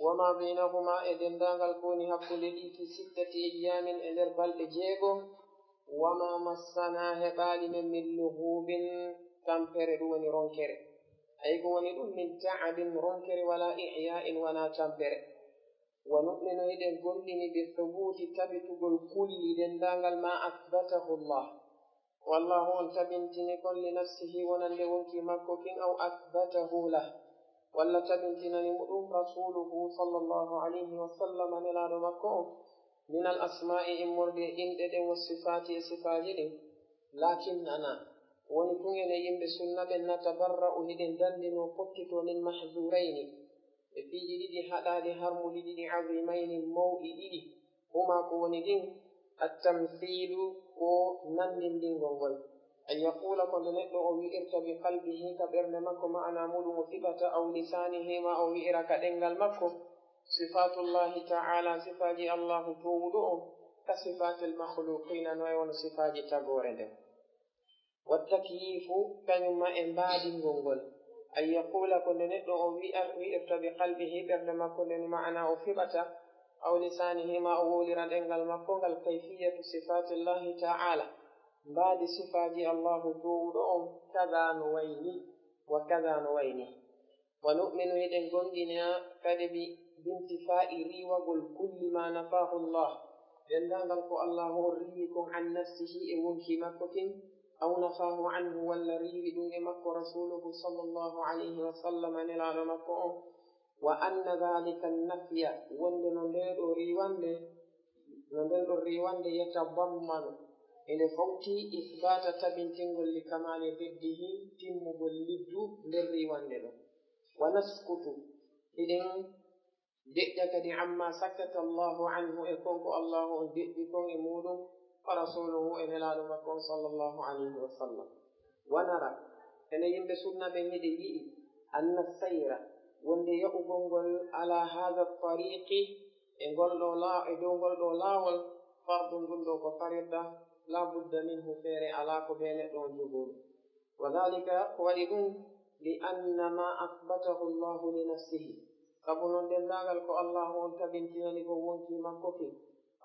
wa maa baynahuma e denndaangal ko woni hakkunde ɗii fi sittati ayyaamin e nder balɗe jeego wa maa massanaa heɓaali men min luguubin tampere ɗum woni ronkere ay ko woni ɗum min ta'abin ronkere walaa i'yaa'in wanaa tampere. Wa nu'minu hiɗen gomɗini bi thubuuti tabitugol kulli denndaangal maa athbatahu Allah ko Allaahu on tabintini kon li nafsihi wonande wonkii makko kin aw athbatahu lah walla tabintinani mo ɗum rasuuluhu sallallahu alayhi wa sallam nelaaɗo makko on min al asmaa'i immorde e inɗe ɗen wa sifaati e sifaaji ɗin laakinnanaa woni tun enen yimɓe sunna ɓen natabarra'u hiɗen danndinoo pottitoo min mahzuurayni e piiji ɗiɗi haɗaaɗi harmuɗi ɗiɗi azimayni mawɗi ɗiɗi huma ko woni ɗin attamsiilu ko nanndindingol ngol an yaquula ko nde neɗɗo o wi'irta bi qalbihi ka ɓernde makko ma'ana muɗum o fiɓata aw lisaanihi ma o wi'ira ka ɗenngal makko sifaatullahi ta'ala sifaaji allahu toowuɗo on ka sifaatil makhluqina no e wono sifaaji tagoore nden Wattakyifu kañum ma e mbaadingol ngol, an yaquula ko nde neɗɗo o wi'irta bi qalbihi ɓernde makko nden ma'ana o fiɓata, aw lisaanihi ma o wowlira ɗemngal makko ngal, kayfiyatu sifaati Llaahi ta'aala, mbaadi sifaaji Allaahu toowuɗo on, kada no wayi nii, wa kada no wayi nii. Wa nu'minu hiɗen gomɗina kadi bi bintifaa'i riiwagol kulli ma nafaahu Llaah, denndaangal ko Allaahu on riiwi kon an nafsihi e wonkii makko kin, aw nafaahu anhu walla riiwi ɗum e makko Rasuuluhu sallallaahu alayhi wa sallam nelaaɗo makko on, wa anna dhaalika nafya wonnde no ndee ɗoo riiwannde No nden ɗon riiwannde yatadammanu, ene fawtii ithbaata tabintingol li kamaali diddihi timmugol liddu nder riiwannde ɗon. Wa naskutu, hiɗen deƴƴa kadi amma sakkata Allahu anhu e kon ko Allahu on deƴƴi kon e muuɗum, wa rasuluhu e nelaaɗo makko on sallallahu alayhi wa sallam. Wa nara, ene yimɓe sunna ɓen hiɗe yi'i, anna sayra, wonde ya'ugol ngol ala haadha tariiqi, E ngol ɗoo laa e dow ngol ɗoo laawol, fardun ɗum ɗoo ko farirda, laa budda minhu feere alaa ko bee neɗɗo on jogori. Wa dhalika ko waɗi ɗum, li anna ma athbatahu Allahu li nafsihi, sabu non denndaangal ko Allaahu on tabintinani ko wonkii makko ki,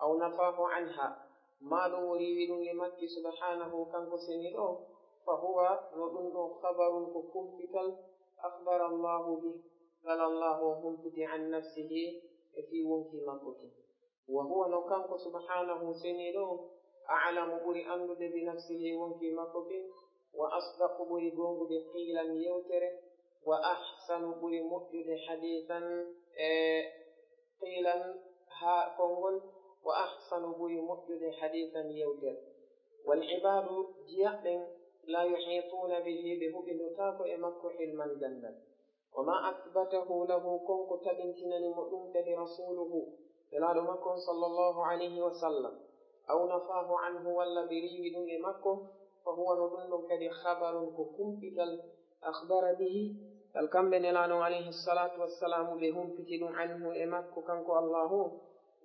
aw nafaahu anha, maa ɗum o riiwi ɗum e makki subhaanahu kanko seniiɗo on, fa huwa no ɗum ɗoo khabarun ko kumpital, akhbara Allahu bih, ngal Allaahu on humpiti an nafsihi e fii wonkii makko kin. Wa huwa no kanko subhaanahu seniiɗo on, a'lamu ɓuri anndude bi nafsihi wonkii makko kin, wa asdaqu ɓuri goongude qiilan yewtere, wa ahsanu ɓuri moƴƴude hadiisan e qiilan haa konngol, wa ahsanu ɓuri moƴƴude hadiisan yewtere. Wal ibaadu jiyaɓɓen la yuhiituuna bihi ɓe huɓindotaako e makko ilman ganndal. Wa ma athbatahu lahu kon ko tabintinani mo ɗum kadi rasuluhu nelaaɗo makko on sallallahu alayhi wa sallam aw nafaahu anhu walla ɓe riiwi ɗum e makko fa huwa no ɗum ɗon kadi khabarun ko kumpital akhbara bihi kal kamɓe nelaaɗo on alayhi salatu wassalamu ɓe humpiti ɗum anhu e makko kanko allahu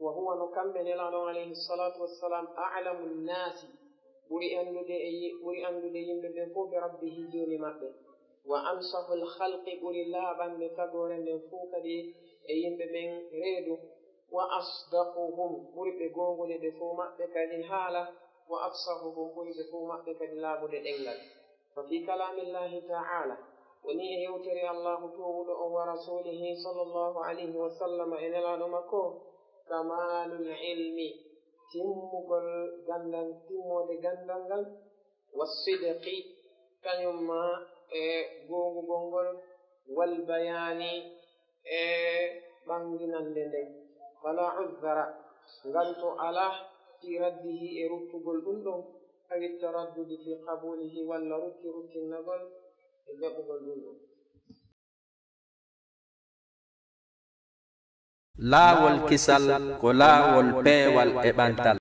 Wa huwa, no kamɓe Nelaaɗo on alayhi salatu wassalam, a'lamu nnaasi, ɓuri anndude e yi-, ɓuri anndude yimɓe ɓen fof, bi rabbihi, Joomi maɓɓe. Wa ansahul khalqi, ɓuri laaɓande tagoore nden fof kadi e yimɓe ɓen reedu. Wa asdaquhum, ɓuri ɓe goongude ɓe fof maɓɓe kadi haala. Wa afsahuhum, ɓuri ɓe fof maɓɓe kadi laaɓude ɗemngal. Fa fi kalaamillahi ta'ala, woni e yewtere Allahu toowuɗo on, wa rasulihi sallallahu alayhi wa sallam, e Nelaaɗo makko, kamaalul ilmi, timmugol ganndal, timmoode ganndal ngal, wa sidqi, kañum ma e goongugol ngol, wal bayaani, e ɓannginannde nden. Fala uzra, nganto alaa, fi raddihi, e ruttugol ɗum ɗon, awi taraddudi fi qabulihi, walla rukki ruttinnagol e jaɓugol ɗum ɗon. Laawol kisal ko laawol peewal e ɓantal.